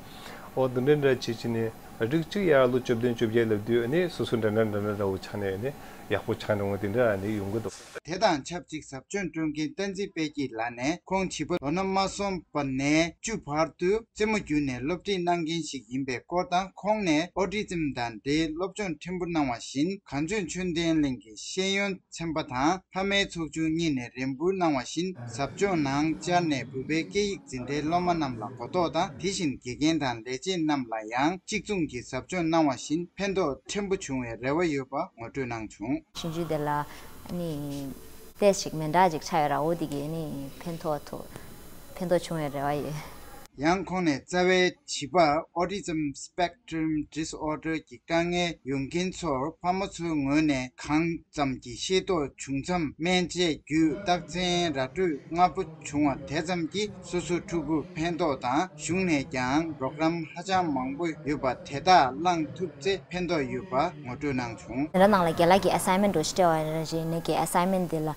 ཨོ་འདི་འདྲ་འདྲ་བྱེད་ཀྱི་ནི། རིགས་གཅིག་ཡར་ལོ་བཅུ་བདུན་བཅོ་བརྒྱད་ལབ་དུས་ནི་སོ་སོ་འདྲ་འདྲ་འདྲ་འདྲ་འདྲ་བོ་ཆགས་ནས་ནི་ ཡག་པོ་ཆགས་འགྲོ་འོང་དེ་འདྲ་ནི་ཡོང་གི་འདུག་དེ་དང་ཆབས་ཅིག་ཟབ་སྦྱོང་སྤྲོད་མཁན་བསྟན་འཛིན་དཔལ་སྐྱིད་ལགས་ནས་ཁོང་བྱིས་པ་ལོ་ན་མ་སོན་པ་ནས་བཅུ་བར་དུ་རྩེད་མོ་བརྒྱུད་ནས་སློབ་ཁྲིད་གནང་མཁན་ཞིག་ཡིན་པའི་སྐོར་དང་ཁོང་ནས་ཨོ་ཊི་ཛིམ་དང་འབྲེལ་སློབ་སྦྱོང་ཕྲན་བུ་གནང་བ་བཞིན་གངས་ལྗོངས་ཆོས་ལྡན་གླིང་གི་ཤེས་ཡོན་ཚན་པ་དང་ཕ་མའི་ཚོགས་ཆུང་གཉིས་ནས་རེ་འབུལ་གནང་བ་བཞིན་ཟབ་སྦྱོང་ནང་བཅར་ནས་བོད་པའི་སྐད་ཡིག་འཛིན་གྲྭའི་སློབ་མ་རྣམས་ལ་གོ་རྟོགས་དང་དེ་བཞིན་དགེ་རྒན་དང་ལས་བྱེད་རྣམས་ལ་ཡང་གཅིག་མཚུངས་ཀྱི་ཟབ་སྦྱོང་གནང་བ་བཞིན་ཕན་ཐོགས་ཕྲན་བུ་བྱུང་བའི་རེ་བ་ཡོད་པ་ངོ་སྤྲོད་གནང་བྱུང་། ཞིབ་འཇུག་དེ་ལ་ནི་ཏེས་ཅིག་མི་འདྲ་ཅིག་ཆགས་ཡོད་ར། འོ་དེ་གི་ནི་ཕན་ཐོགས་ཐུབ་ཕན་ཐོགས་བྱུང་བའི་རེ་བ་ཡོད། ཡང་ཁོང་ནས་རྩ་བའི་བྱིས་པ་Autism Spectrum Disorder གྱི་དཀའ་ངལ་ཡོད་མཁན་ཚོར་ཕ་མ་ཚོའི་ངོས་ནས་གང་ཙམ་གྱི་ཤེས་རྟོགས་བྱུང་མཚམས་སྨན་དཔྱད་བརྒྱུད་རྟགས་མཚན་ར་སྤྲོད་ལྔ་པོ་བྱུང་བ་དེ་ཙམ་གྱིས་སོ་སོའི་ཕྲུ་གུར་ཕན་ཐོགས་དང་གཞུང་ནས་ཀྱང་རོགས་རམ་ཧ་ཅང་མང་པོ་ཡོད་པ་དེ་དག་བླངས་ཐུབ་ཚེ་ཕན་ཐོགས་ཡོད་པ་ངོ་སྤྲོད་གནང་བྱུང་། དེ་འདྲ་ནང་ལ་རྒན་ལགས་ཀྱི་assignment་འགྲོ་ཞིག་སྤྲད་པ་རེད་ཅེས་ནས་ཀྱི་assignment་དེ་ལ་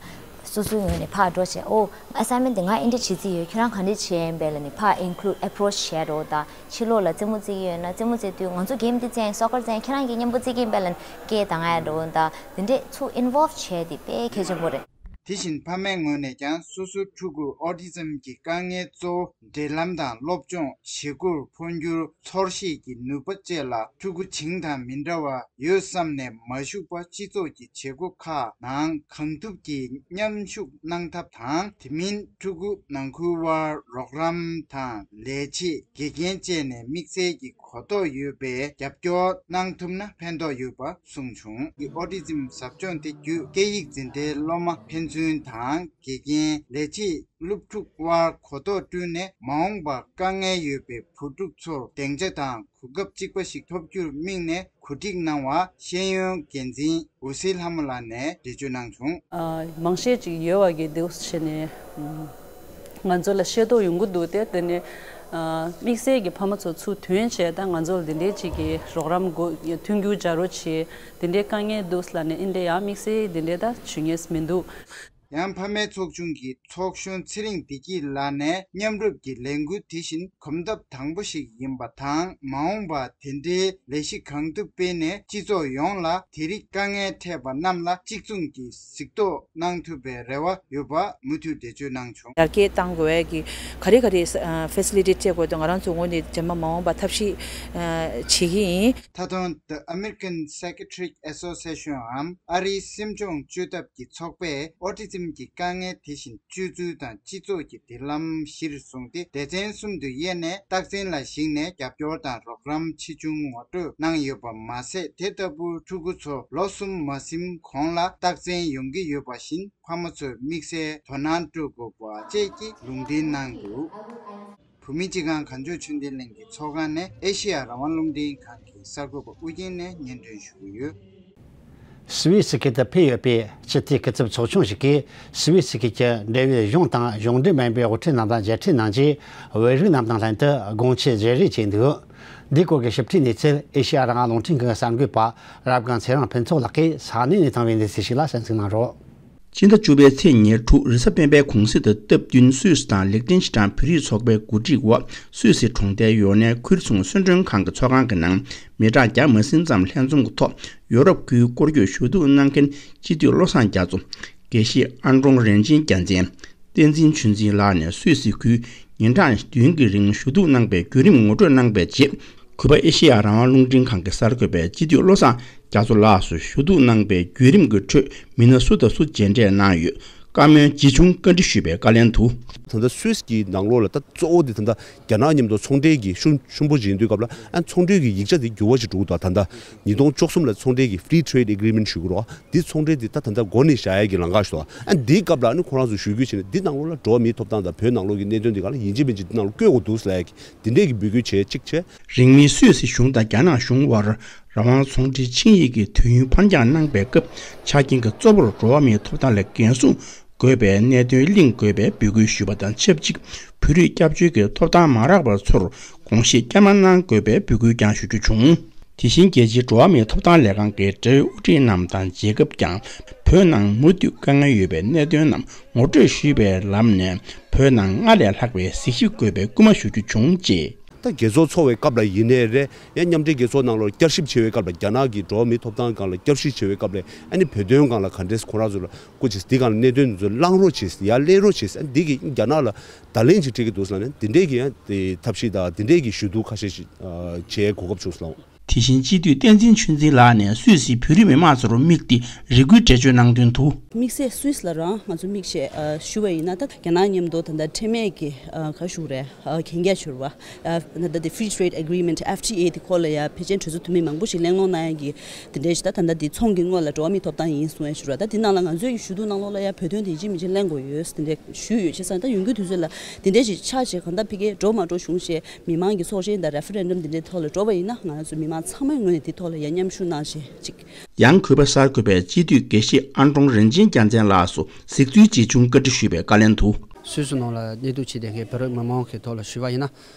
སོ་སོའི་ངོས་ནས་ཕར་འགྲོ་བྱས། ཨོ་assignment་དེ་ང་འདི་འདྲ་བྱེད་རྩིས་ཡོད། ཁྱེད་རང་ག་འདྲ་བྱེད་ཡིན་པས་ལ་ནི་ཕར་include approach་བྱས་འགྲོ་དང་། ཕྱི་ལོགས་ལ་རྩེད་མོ་རྩེ་གི་ཡོད་ན་རྩེད་མོ་རྩེ་དུས་ང་ཚོ་game་འདི་རྩེ་ཡིན། soccer་རྩེ་ཡིན། ཁྱེད་རང་གིས་མཉམ་པོ་རྩེ་གི་ཡིན་པས་ལ་ནི་སྐད་བཏང་ཡ་འགྲོ་དང་། དེ་འདྲས་ཚུར་involve་བྱས་དེ་དཔེ་གལ་ཆེན་པོ་རེད། དེ་བཞིན་ཕ་མའི་ངོས་ནས་ཀྱང་སོ་སོའི་ཕྲུ་གུ་autism་གྱི་དཀའ་ངལ་གཙོ་བོ་འབྲེལ་ལམ་དང་སློབ་སྦྱོང་བྱེད་སྒོར་འཕོ་འགྱུར་ཚོར་ཤེས་ཀྱི་ནུས་པ་བཅས་ལ་ཕྲུ་གུ་བྱིངས་དང་མི་འདྲ་བ་ཡོད་བསམ་ནས་མ་ཞུགས་པ་སྤྱི་ཚོགས་ཀྱི་བྱེད་སྒོ་ཁག་ནང་གང་ཐུབ་ཀྱིས་མཉམ་ཞུགས་གནང་ཐབས་དང་། དེ་མིན་ཕྲུ་གུ་ནང་ཁུལ་དབར་རོགས་རམ་དང་ལས་བྱེད་དགེ་རྒན་བཅས་ནས་དམིགས་བསལ་གྱི་གོ་རྟོགས་ཡོད་པའི་རྒྱབ་སྐྱོར་གནང་ཐུབ་ན་ཕན་ཐོགས་ཡོད་པ་གསུངས་བྱུང་། ཨོ་ཊི་ཛིམ་ཟབ་སྦྱོང་དེ་བརྒྱུད་སྐད་ཡིག་འཛིན་གྲྭའི་སློབ་མ་ཕན་ཚུན་དང་དགེ་རྒན་ལས་བྱེད་སློབ་ཕྲུག་དབར་གོ་རྟོགས་བསྐྲུན་ནས་མ་འོངས་པར་དཀའ་ངལ་ཡོད་པའི་བུ་ཕྲུག་ཚོར་སྡིངས་ཆ་དང་གོ་སྐབས་གཅིག་པ་ཞིག་ཐོབ་རྒྱུར་དམིགས་ནས་གོ་སྒྲིག་གནང་བ་ཤེས་ཡོན་འགན་འཛིན་འོད་ཟེར་ལྷ་མོ་ལགས་ནས་འགྲེལ་བརྗོད་གནང་བྱུང་། ཨ། མང་ཤས་ཅིག་ཡོད་པ་གི་འདུག་བྱས་ནས། ང་ཚོ་ལ་ཤེས་རྟོགས་ཡོང་གི་འདུག་སྟེ། དེ་ནས་ཨ། དམིགས་བསལ་གྱི་ཕ་མ་ཚོ་ཚུར་ཐོན་བྱས་ད་ང་ཚོ་ལ་འདི་འདྲའི་ཅིག་གི་རོགས་རམ་དགོས། མཐུན་འགྱུར་བྱ་རོགས་བྱེད། འདི་འདྲའི་དཀའ་ངལ་འདུག་ལབ་ནས་འདི་འདྲའི་ཡང་དམིགས་བསལ་འདི་འདྲའི་ད་བྱུང་མྱོང་མི་འདུག་ཡང་ཕ་མའི་ཚོགས་ཆུང་གི་ཚོགས་གཞོན་ཚེ་རིང་བདེ་སྐྱིད་ལགས་ནས་མཉམ་རུབ་ཀྱི་ལས་འགུལ་དེ་བཞིན་གོམ་སྟབས་དང་པོ་ཞིག་ཡིན་པ་དང་། མ་འོངས་པར་དེ་འདྲའི་ལས་གཞི་གང་ཐུབ་སྤེལ་ནས་སྤྱི་ཚོགས་ཡོངས་ལ་དེ་རིགས་དཀའ་ངལ་འཕྲད་པ་རྣམས་ལ་གཅིག་མཚུངས་ཀྱི་གཟིགས་རྟོག་གནང་ཐུབ་པའི་རེ་བ་ཡོད་པ་མུ་མཐུད་འགྲེལ་བརྗོད་གནང་བྱུང་། ཡར་རྒྱས་གཏང་དགོས་ཡ་གི་ག་རེ་ག་རེ་ཨ། facilitate་སྤྲད་དགོས་དོན་ང་རང་ཚོའི་ངོས་ནས་རྗེས་མ་མ་འོངས་པ་ཐབས་ཤེས་ཨ། བྱེད་ཀྱི་ཡིན། ད་དུང་The American Psychiatric Association་འམ་ཨ་རིའི་སེམས་སྦྱོང་བཅོས་ཐབས་ཀྱི་ཚོགས་པས་ཨོ་ཊི་ཛིམ་གྱི་དཀའ་ངལ་དེ་བཞིན་སྤྱོད་ཚུལ་དང་སྤྱི་ཚོགས་ཀྱི་མདུན་ལམ་གཞིར་བཟུང་སྟེ་སྡེ་ཚན་གསུམ་དུ་དབྱེ་ནས་རྟགས་མཚན་ལ་གཞིགས་ནས་རྒྱབ་སྐྱོར་དང་རོགས་རམ་ཆེ་ཆུང་ངོ་སྤྲོད་གནང་ཡོད་པ་མ་ཟད། དེ་ལྟ་བུའི་ཕྲུ་གུ་ཚོ་ལོ་གསུམ་མ་ཟིན་གོང་ལ་རྟགས་མཚན་ཡོང་གི་ཡོད་པ་བཞིན་ཕ་མ་ཚོས་དམིགས་བསལ་དོ་སྣང་སྤྲོད་དགོས་པ་བཅས་ཀྱི་ལུང་འདྲེན་གནང་འདུག་བོད་མིའི་སྤྱི་ཁང་གངས་ལྗོངས་ཆོས་ལྡན་གླིང་གི་ཚོགས་ཁང་ནས་ཨེ་ཤེ་ཡ་རང་དབང་རླུང་འཕྲིན་ཁང་གི་གསར་འགོད་པ་ཨུ་རྒྱན་ནས་སྙན་སྒྲོན་ཞུ་གི་ཡོད། སུད་སི་ཁུལ་དུ་འཕེལ་ཡོད་པའི་སྤྱི་མཐུན་སྐུ་ཚབ་ཚོགས་ཆུང་ཞིག་གིས་སུད་སི་ཁུལ་གྱི་འབྲེལ་ཡོད་གཞུང་དང་གཞུང་འབྲེལ་མིན་པའི་དབུ་ཁྲིད་རྣམས་དང་མཇལ་འཕྲད་གནང་རྗེས། བོད་རིགས་རྣམས་དང་ལྷན་དུ་དགོང་ཆུ་བཞེས་རེས་བྱས་འདུག་འདིའི་སྐོར་གྱི་ཞིབ་ཕྲའི་གནས་ཚུལ་ཨེ་ཤེ་ཡ་རང་དབང་རླུང་འཕྲིན་ཁང་གསར་འགོད་པ་རབ་སྒང་ཚེ་རིང་ཕུན་ཚོགས་ལགས་ཀྱིས་ས་གནས་ནས་བཏང་བའི་གནས་ཚུལ་ཞིག་ལ་གསན་གཟིགས་གནང་རོགས། སྤྱི་ཟླ་བཅུ་པའི་ཚེས་ཉེར་དྲུག་རེས་གཟའ་སྤེན་པའི་གུང་གསེང་དུ་སྟབས་བསྟུན་སུད་སི་དང་ལིག་ཏེན་ཤི་ཏན་བོད་རིགས་ཚོགས་པའི་གོ་སྒྲིག་འོག་སུད་སི་གྲོང་རྡལ་ཡོ་ནའི་ཁུལ་ཚོང་གསོལ་མགྲོན་ཁང་གི་ཚོགས་ཁང་གི་ནང་མི་གྲངས་བརྒྱ་མ་ཟིན་ཙམ་ལྷན་འཛོམས་ཀྱི་ཐོག་ཡོ་རོབ་ཁུལ་སྐོར་སྐྱོད་ཞུ་གཏུག་གནང་མཁན་སྤྱི་འཐུས་བློ་བཟང་རྒྱ་མཚོ། དགེ་བཤེས་ཨན་ཀྲོང་རིན་ཆེན་རྒྱལ་མཚན། བསྟན་འཛིན་ཆོས་འཛིན་ལགས་ནས་སུད་སི་ཁུལ་ཉིན་གྲངས་བདུན་གྱི་རིང་ཞུ་གཏུག་གནང་པའི་བརྒྱུད་རིམ་ངོ་སྤྲོད་གནང་པའི་རྗེས། གུས་པ་ཨེ་ཤེ་ཡ་རང་དབང་རླུང་འཕྲིན་ཁང་གི་གསར་འགོད་པས་སྤྱི་འཐུས་བློ་བཟང་རྒྱ་མཚོ་ལགས་སུ་ཞུ་གཏུག་གནང་པའི་བརྒྱུད་རིམ་གྱི་ཁྲོད་མི་སྣ་སུ་དང་སུ་མཇལ་འཕྲད་གནང་ཡོད། བཀའ་མོལ་ཇི་བྱུང་བཀའ་འདྲི་ཞུས་པའི་བཀའ་ལན་དུ། ད་ལྟ་སུད་སི་གི་ནང་ལོགས་ལ་ད་གཙོ་བོ་དེ་ད་ལྟ་རྒྱ་ནག་མཉམ་དུ་ཚོང་འབྲེལ་གྱི་ཤུགས་ཆེན་པོ་ཅིག་ཡིན་དུས་སྐབས་ལ། ཨ་ཚོང་འབྲེལ་གྱི་ཡིག་ཆ་དེ་འགྱུར་བ་ཞིག་འགྲོ་གི་འདུག་ད་ལྟ་ཉིས་སྟོང་བཅུ་གསུམ་ལ་ཚོང་འབྲེལ་གྱི་Free Trade Agreement་ཞུ་གི་རེད། འདི་ཚོང་འབྲེལ་འདི་ད་ད་ལྟ་འགོ་ནས་བཞག་ཡས་ཀྱི་ལམ་ཁ་ཞིག་འདུག་ཨ་འདིའི་སྐབས་ལ་ནི་ཁོ་རང་ཚོ་ཞུ་རྒྱུ་བྱས་ནས་འདི་ནང་ལོགས་ལ་འགྲོ་བ་མིའི་ཐོབ་ཐང་དང་བོད་ནང་ལོགས་ཀྱི་གནད་དོན་འདི་ག་ལ་ཡིན་གཅིག་མིན་གཅིག་འདི་ནང་ལ་བཀོད་དགོས་འདུག་ཟེར་ཡས་ཀྱི་འདི་འདྲས་ཀྱི་འབོད་སྐུལ་བྱས་གཅིག་བྱས། རིང་མིན་སུད་སི་གཞུང་དང་རྒྱ་ནག་གཞུང་དབར་རང་དབང་ཚོང་འབྲེལ་ཆིངས་ཡིག་གི་དུས་ཡུན་ཕར་འགྱངས་གནང་པའི་སྐབས་ཆ་རྐྱེན་གྱི་གཙོ་བོར་འགྲོ་བ་མིའི་ཐོབ་ཐང་ལ་འགན་སྲུང་དགོས་པའི་གནད་དོན་གླེང་དགོས་པའི་འབོད་སྐུལ་ཞུས་པ་དང་ཆབས་ཅིག་བོད་རིགས་སྐྱབས་བཅོལ་གྱི་ཐོབ་ཐང་མ་རག་པ་ཚོར་དགོངས་བཞེས་བསྐྱར་མ་གནང་དགོས་པའི་འབོད་སྐུལ་ཀྱང་ཞུ་རྒྱུ་བྱུང་། དེ་བཞིན་རྒྱལ་སྤྱིའི་འགྲོ་བ་མིའི་ཐོབ་ཐང་ལས་ཁང་གི་འབྲེལ་ཡོད་དབུ་ཁྲིད་རྣམས་དང་མཇལ་སྐབས་ཀྱང་བོད་ནང་མུ་མཐུད་དཀའ་ངལ་ཡོད་པའི་གནད་དོན་རྣམས་ངོ་སྤྲོད་ཞུས་པའི་ལམ་ནས་བོད་ནང་སྔར་ལས་ལྷག་པའི་གཟིགས་ཞིབ་དགོས་པའི་སྐུལ་མ་ཞུ་རྒྱུ་བྱུང་ཅེས། ད་རྒྱལ་ཚོགས་འཚོགས་པའི་སྐབས་ལ་ཡིན་ནའི་རེད། ཡང་མཉམ་འབྲེལ་རྒྱལ་ཚོགས་ནང་ལོགས་བསྐྱར་ཞིབ་བྱེད་པའི་སྐབས་ལ་རྒྱ་ནག་གི་འགྲོ་བ་མིའི་ཐོབ་ཐང་སྒང་ལ་བསྐྱར་ཞིབ་བྱེད་པའི་སྐབས་ལ་ཨ་ནི་བོད་དོན་སྒང་ལ་ག་འདྲས་ཁོ་རང་ཚོ་ལ་སྐུ་མཁྱེན་འདི་སྒང་ལ་གནད་དོན་འདི་ཚོ་བླང་རོགས་བྱེད། ཡར་སླེབས་རོགས་བྱེད། ཨ་ནི་འདི་གིས་རྒྱ་ནག་ལ་བརྡ་ལན་ཅིག་སྤྲད་ཀྱི་འདུག་ཟེར་ནས་འདི་འདྲས་ཀྱི་ཡང་དེ་ཐབས་ཤེས་དང་འདི་འདྲས་ཀྱི་ཞུ་གཏུག་ཁ་ཤས་ཤིག་བྱེད་གོ་སྐབས་བྱུང་སོང་། དེ་བཞིན་སྤྱི་འཐུས་བསྟན་འཛིན་ཆོས་འཛིན་ལགས་ནས་སུད་སིའི་བོད་རིགས་མི་མང་ཚོར་དམིགས་ཏེ་རེ་སྐུལ་འགྲེལ་བརྗོད་གནང་དོན་དུ། དམིགས་བསལ་སུད་སི་ལ་རང་ང་ཚོ་དམིགས་བྱས་ཞུ་བ་ཡིན་ན། ད་རྒྱ་ནག་མཉམ་དུ་ད་ལྟ་འཕྲད་མེད་ཀྱི་ག་ཞུ་རེད། གན་རྒྱ་ཞུ་བ་ད་ལྟ་དེ་Free Trade Agreement F T A དེ་སྐོར་ལ་ཡ་ཕལ་ཆེར་གྲོས་ཚོགས་འཐུས་མི་མང་པོ་ཞིག་གླེང་སློང་གནང་ཡ་གི་དེ་འདྲའི་ཞིག་ད་ད་ལྟ་དེ་ཚོང་གི་དངོས་ལ་འགྲོ་བ་མིའི་ཐོབ་ཐང་ཡིན་གསུང་ཡ་ཞུ་ར། ད་དེ་ནང་ལ་ང་ཚོས་ཞུ་གཏུག་གནང་ལོག་ལ་ཡ་བོད་དོན་དེ་ཡིན་གཅིག་མིན་གཅིག་གླེང་དགོས་ཡོད་དེ་འདྲ་ཞུས་ཡོད། བྱས་ཙང་ད་ཡོང་རྒྱུ་དུས་ཚོད་ལ་དེ་འདྲའི་ཞིག་ཆགས་བྱས་གང་ལྟར་ཕ་གིར་འགྲོ་མ་འགྲོ་གཞུང་བཤད། མི་མང་གི་ཚོགས་ཆེན་དང་referendum དེ་འདྲའི་ཐོག་ལ་འགྲོ་བ་ཡིན་ན་ང་རང་ཚོ་མི་མང་ཚང་མའི་ངོས་ནས་དེ་ཐོག་ལ་ཡ་མཉམ་ཞུགས་གནང་བྱས་ཅིག་ཡང་གུས་པ་གསར་འགོད་པས་སྤྱི་འཐུས་དགེ་བཤེས་ཨན་ཀྲོང་རིན་ཆེན་རྒྱལ་མཚན་ལགས་སུ་གཟིགས་ཚུལ་ཇི་བྱུང་བཀའ་འདྲི་ཞུས་པའི་བཀའ་ལན་དུ། སུད་སི་ནང་ལ་གནས་སྡོད་བྱེད་བསྡད་མཁན་བོད་རིགས་མི་མང་གི་ཐོག་ལ་ཞུས་པ་ཡིན་ན།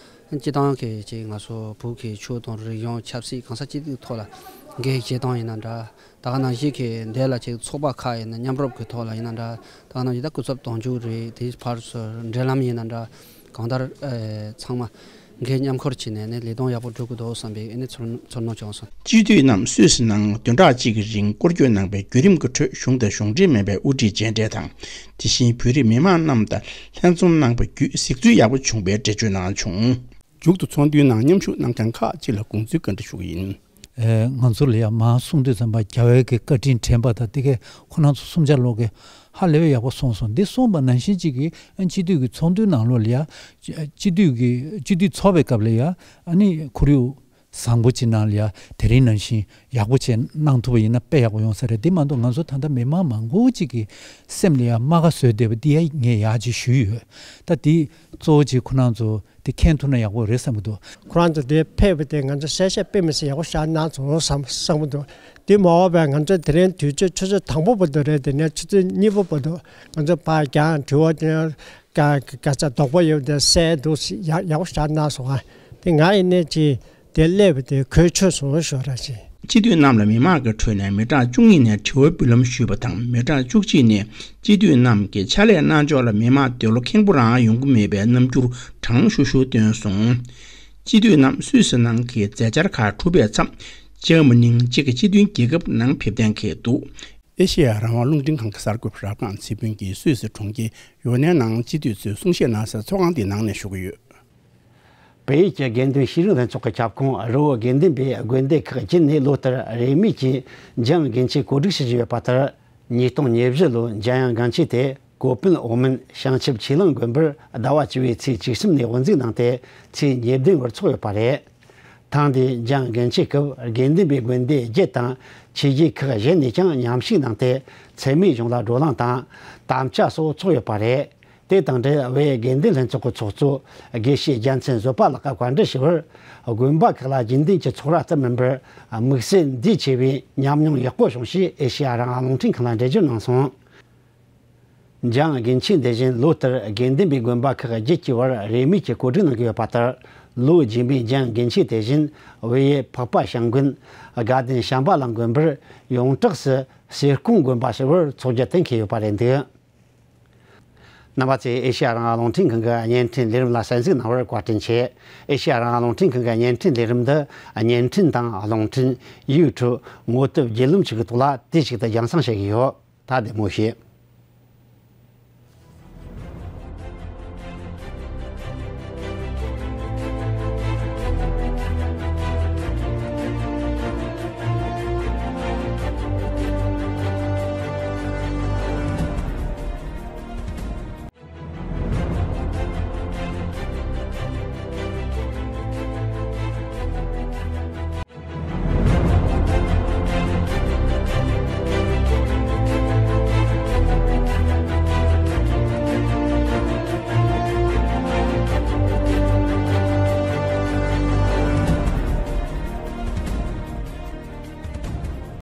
སྤྱི་བཏང་གི་ཅིག་ང་ཚོ་བོད་ཀྱི་ཆོས་དང་རིག་གཞུང་ཆབ་སྲིད་གང་ས་ཅི་ཐོག་ལ་འགན་བཞེས་སྟངས་ཡིན་ན་འདྲ། ད་ག་ནང་བཞིན་གྱི་འདི་ལ་ཅིག་ཚོགས་པ་ཁག་ཡིན་ན་མཉམ་རུབ་ཀྱི་ཐོག་ལ་ཡིན་ན་འདྲ། ད་ག་ནང་བཞིན་ད་སྐུ་ཚབ་དོན་གཅོད་རེད། དེའི་ཕར་ཚུར་འབྲེལ་ལམ་ཡིན་ན་འདྲ། གང་ལྟར་ཨེ་ཚང་མ་འགན་མཉམ་འཁུར་བྱས་ནས་ནི་ལས་དོན་ཡག་པོ་སྒྲུབ་དགོས་འདུག་བསམ་པའི་ཨེ་ནི་ཚོར་ཚོར་སྣང་བྱུང་སོང་། སྤྱི་འཐུས་རྣམས་སུད་སི་ནང་བདུན་ཕྲག་གཅིག་གི་རིང་སྐོར་སྐྱོད་གནང་བའི་བརྒྱུད་རིམ་གྱི་ཁྲོད་གཞུང་དང་གཞུང་འབྲེལ་མིན་པའི་དབུ་ཁྲིད་མཇལ་འཕྲད་དང་། དེ་བཞིན་བོད་རིགས་མི་མང་རྣམས་དང་ལྷན་འཛོམས་གནང་བ་བརྒྱུད་གཟིགས་ཚུལ་ཡག་པོ་བྱུང་བའི་འགྲེལ་བརྗོད་གནང་བྱུང་། མཇུག་ཏུ་ཚོགས་འདུའི་ནང་མཉམ་ཞུགས་གནང་མཁན་ཁག་ཅིག་ལ་དགོངས་ཚུལ་བཀའ་འདྲི་ཞུ་གི་ཡིན། ཨེ། ང་ཚོ་ལ་ཡང་མར་གསུངས་དུས་ཙམ་པ་རྒྱ་བལ་གྱི་བཀའ་དྲིན་དྲན་པ་དང་དེ་གས་ཁོ་རང་ཚོ་གསུམ་ཆ་ལོག་གི་ཧ་ལས་པའི་ཡག་པོ་གསུངས་སོང་། འདི་གསུངས་པ་ནང་བཞིན་གཅིག་གིས་ཨ་སྤྱི་འཐུས་ཀྱི་ཚོགས་འདུའི་ནང་ལོགས་ལ་ཡ་སྤྱི་འཐུས་ཀྱི་སྤྱི་འཐུས་ཚོགས་པའི་སྐབས་ལ་ཡ་ཨ་ནི་ཁོར་ཡུག་བཟང་པོ་ཅིག་ནང་ལ་ཡ་དེ་རིང་ནང་བཞིན་ཡག་པོ་བྱས་གནང་ཐུབ་པ་ཡིན་ན་དཔེ་ཡག་པོ་ཡོང་ས་རེད། འདི་མ་གཏོགས་ང་ཚོ་ད་ལྟ་མི་མང་མང་པོ་ཅིག་གི་སེམས་ལ་ཡ་རྨ་ཁ་བཟོས་བསྡད་པ་འདི་ཡ་ངས་ཡག་ཅིག་ཞུས་ཡོད། ད་འདི་གཙོ་བོ་ཅིག་ཁོ་རང་ཚོ་དེ་མཁྱེན་ཐུབ་ན་ཡག་པོ་རེད་བསམ་གྱི་འདུག་ཁོ་རང་ཚོ་དེ་ཕེབས་པ་དེ་ང་ཚོ་གསལ་བཤད་དཔེ་མི་སྲིད་ཡག་པོ་བཞག་གནང་སོང་བསམ་བསམ་གྱི་འདུག་དེ་མ་འོངས་པའི་ང་ཚོ་དེ་རིང་དུས་ཚོད་ཆུ་ཚོད་དང་པོ་བར་དུ་རེད། དེ་ནས་ཆུ་ཚོད་གཉིས་པ་བར་དུ་ང་ཚོ་ཕར་རྒྱང་དྲི་བ་དེ་ག་ག་ཚ་དོགས་པ་ཡོད་དེ་གསལ་འདུག་ཡག་ཡག་པོ་བཞག་གནང་སོང་ཨ། དེ་ང་ཡིན་ནས་ཅི་དེ་སླེབས་པ་དེ་གོ་ཆོད་སོང་ཞོར་ར་ཅི། སྤྱི་འཐུས་རྣམས་ལ་མི་མང་གི་ཁྲོད་ནས་མི་གྲངས་བཅུ་གཉིས་ནས་དྲི་བ་འབུལ་ལམ་ཞུས་པ་དང་མི་གྲངས་བཅུ་གཅིག་ནས་སྤྱི་འཐུས་རྣམས་ཀྱི་ཕྱག་ལས་གནང་ཕྱོགས་ལ་མི་མང་འདོད་བློ་ཁེངས་པོ་རང་ཡོང་གི་མེད་པའི་རྣམ་འགྱུར་གྲང་ཤུར་ཤུར་བཏོན་སོང་། སྤྱི་འཐུས་རྣམས་སུད་སི་ནང་གི་མཛད་འཆར་ཁག་གྲུབ་པའི་མཚམས་འཇར་མ་ནིའི་གཅིག་གི་སྤྱི་མཐུན་རྒྱལ་ཁབ་ནང་ཕེབས་གཏན་འཁེལ་འདུག་ཨེ་ཤེ་ཡ་རང་དབང་རླུང་འཕྲིན་ཁང་གི་གསར་འགོད་པ་རབ་སྒང་ཚེ་ཕུན་གྱིས་སུད་སི་གྲོང་ཁྱེར་ཡོ་ནན་ནང་སྤྱི་འཐུས་ཚོས་གསུང་བཤད་གནང་སའི་ཚོགས་ཁང་དེའི་ནང་ནས་ཞུ་གི་ཡོད། བལ་ཡུལ་གྱི་དགེ་འདུན་ཤེས་རིག་ལྷན་ཚོགས་ཀྱི་ཁྱབ་ཁོངས་རི་བོ་དགེ་ལྡན་པའི་དགོན་སྡེ་ཁག་བརྒྱུད་ནས་ལོ་ལྟར་རེས་མོས་ཀྱིས་འཇམ་དབྱངས་དགེ་ཆེན་གོ་སྒྲིག་ཞུ་བཞིན་ཡོད་པ་ལྟར། ཉིས་སྟོང་ཉེར་བཞི་ལོའི་འཇམ་དབྱངས་དགེ་ཆེན་དེ་ཀོ་པན་འོག་མིན་བྱང་ཆུབ་ཆོས་གླིང་དགོན་པར་ཟླ་བ་བཅུ་པའི་ཚེས་བཅུ་གསུམ་ནས་དབུ་འཛུགས་གནང་སྟེ་ཚེས་ཉེར་བདུན་བར་འཚོགས་ཡོད་པ་རེད། ཐེངས་འདིའི་འཇམ་དབྱངས་དགེ་ཆེན་སྐབས་དགེ་ལྡན་པའི་དགོན་སྡེ་བརྒྱད་དང་ཆོས་བརྒྱུད་ཁག་གཞན་ནས་ཀྱང་མཉམ་ཞུགས་གནང་སྟེ་ཚད་མེད་གཞུང་ལ་བགྲོ་གླེང་དང་དམ་བཅའ་སོགས་འཚོགས་ཡོད་པ་རེད། དེ་དང་འབྲེལ་བོད་དགེ་ལྡན་ལྷན་ཚོགས་ཀྱི་ཚོགས་གཙོ་དགེ་བཤེས་རྒྱལ་མཚན་བཟོད་པ་ལགས་ཀྱིས་བཀའ་འདྲི་ཞུ་བར། དགོན་པ་ཁག་ལ་རྒྱུན་ལྡན་གྱི་ཚོགས་ར་ལྟར་མིན་པར་དམིགས་བསལ་འདུས་ཆེ་བའི་ཉམས་མྱོང་ཡག་པོ་བྱུང་ཞེས་ཨེ་ཤེ་ཡ་རང་དབང་རླུང་འཕྲིན་ཁང་ལ་འགྲེལ་བརྗོད་གནང་སོང་། འཇམ་དབྱངས་དགེ་ཆེན་འདི་བཞིན་ལོ་ལྟར་དགེ་ལྡན་པའི་དགོན་པ་ཁག་བརྒྱད་ཀྱི་བར་རེས་མོས་ཀྱིས་གོ་སྒྲིག་གནང་གི་ཡོད་པ་ལྟར། ལོ་རྗེས་མའི་འཇམ་དབྱངས་དགེ་ཆེན་དེ་བཞིན་བལ་ཡུལ་འཕགས་པ་ཤམ་དགོན། དགའ་ལྡན་བྱམས་པ་ལ་དགོན་པར་ཡོངས་གྲགས་སུ་གསེར་ཀོང་དགོན་པ་ཞེས་པར་འཚོགས་རྒྱུ་གཏན་འཁེལ་ཡོད་པ་རེད་འདུག་རྣམ་པ་ཚོས་ཨེ་ཤེ་ཡ་རང་དབང་རླུང་འཕྲིན་ཁང་གི་བརྙན་འཕྲིན་ལས་རིམ་ལ་གསན་གཟིགས་གནང་བར་བཀའ་དྲིན་ཆེ། ཨེ་ཤེ་ཡ་རང་དབང་རླུང་འཕྲིན་ཁང་གི་བརྙན་འཕྲིན་ལས་རིམ་འདི་བརྙན་འཕྲིན་དང་རླུང་འཕྲིན། ཡུ་ཊུབ། ངོ་དེབ་བརྒྱུད་ལམ་བཅས་ཀྱི་ཐོག་ལ་དུས་གཅིག་ཏུ་རྒྱང་སྲིང་བྱེད་ཀྱི་ཡོད། ད་བདེ་མོ་བྱོས།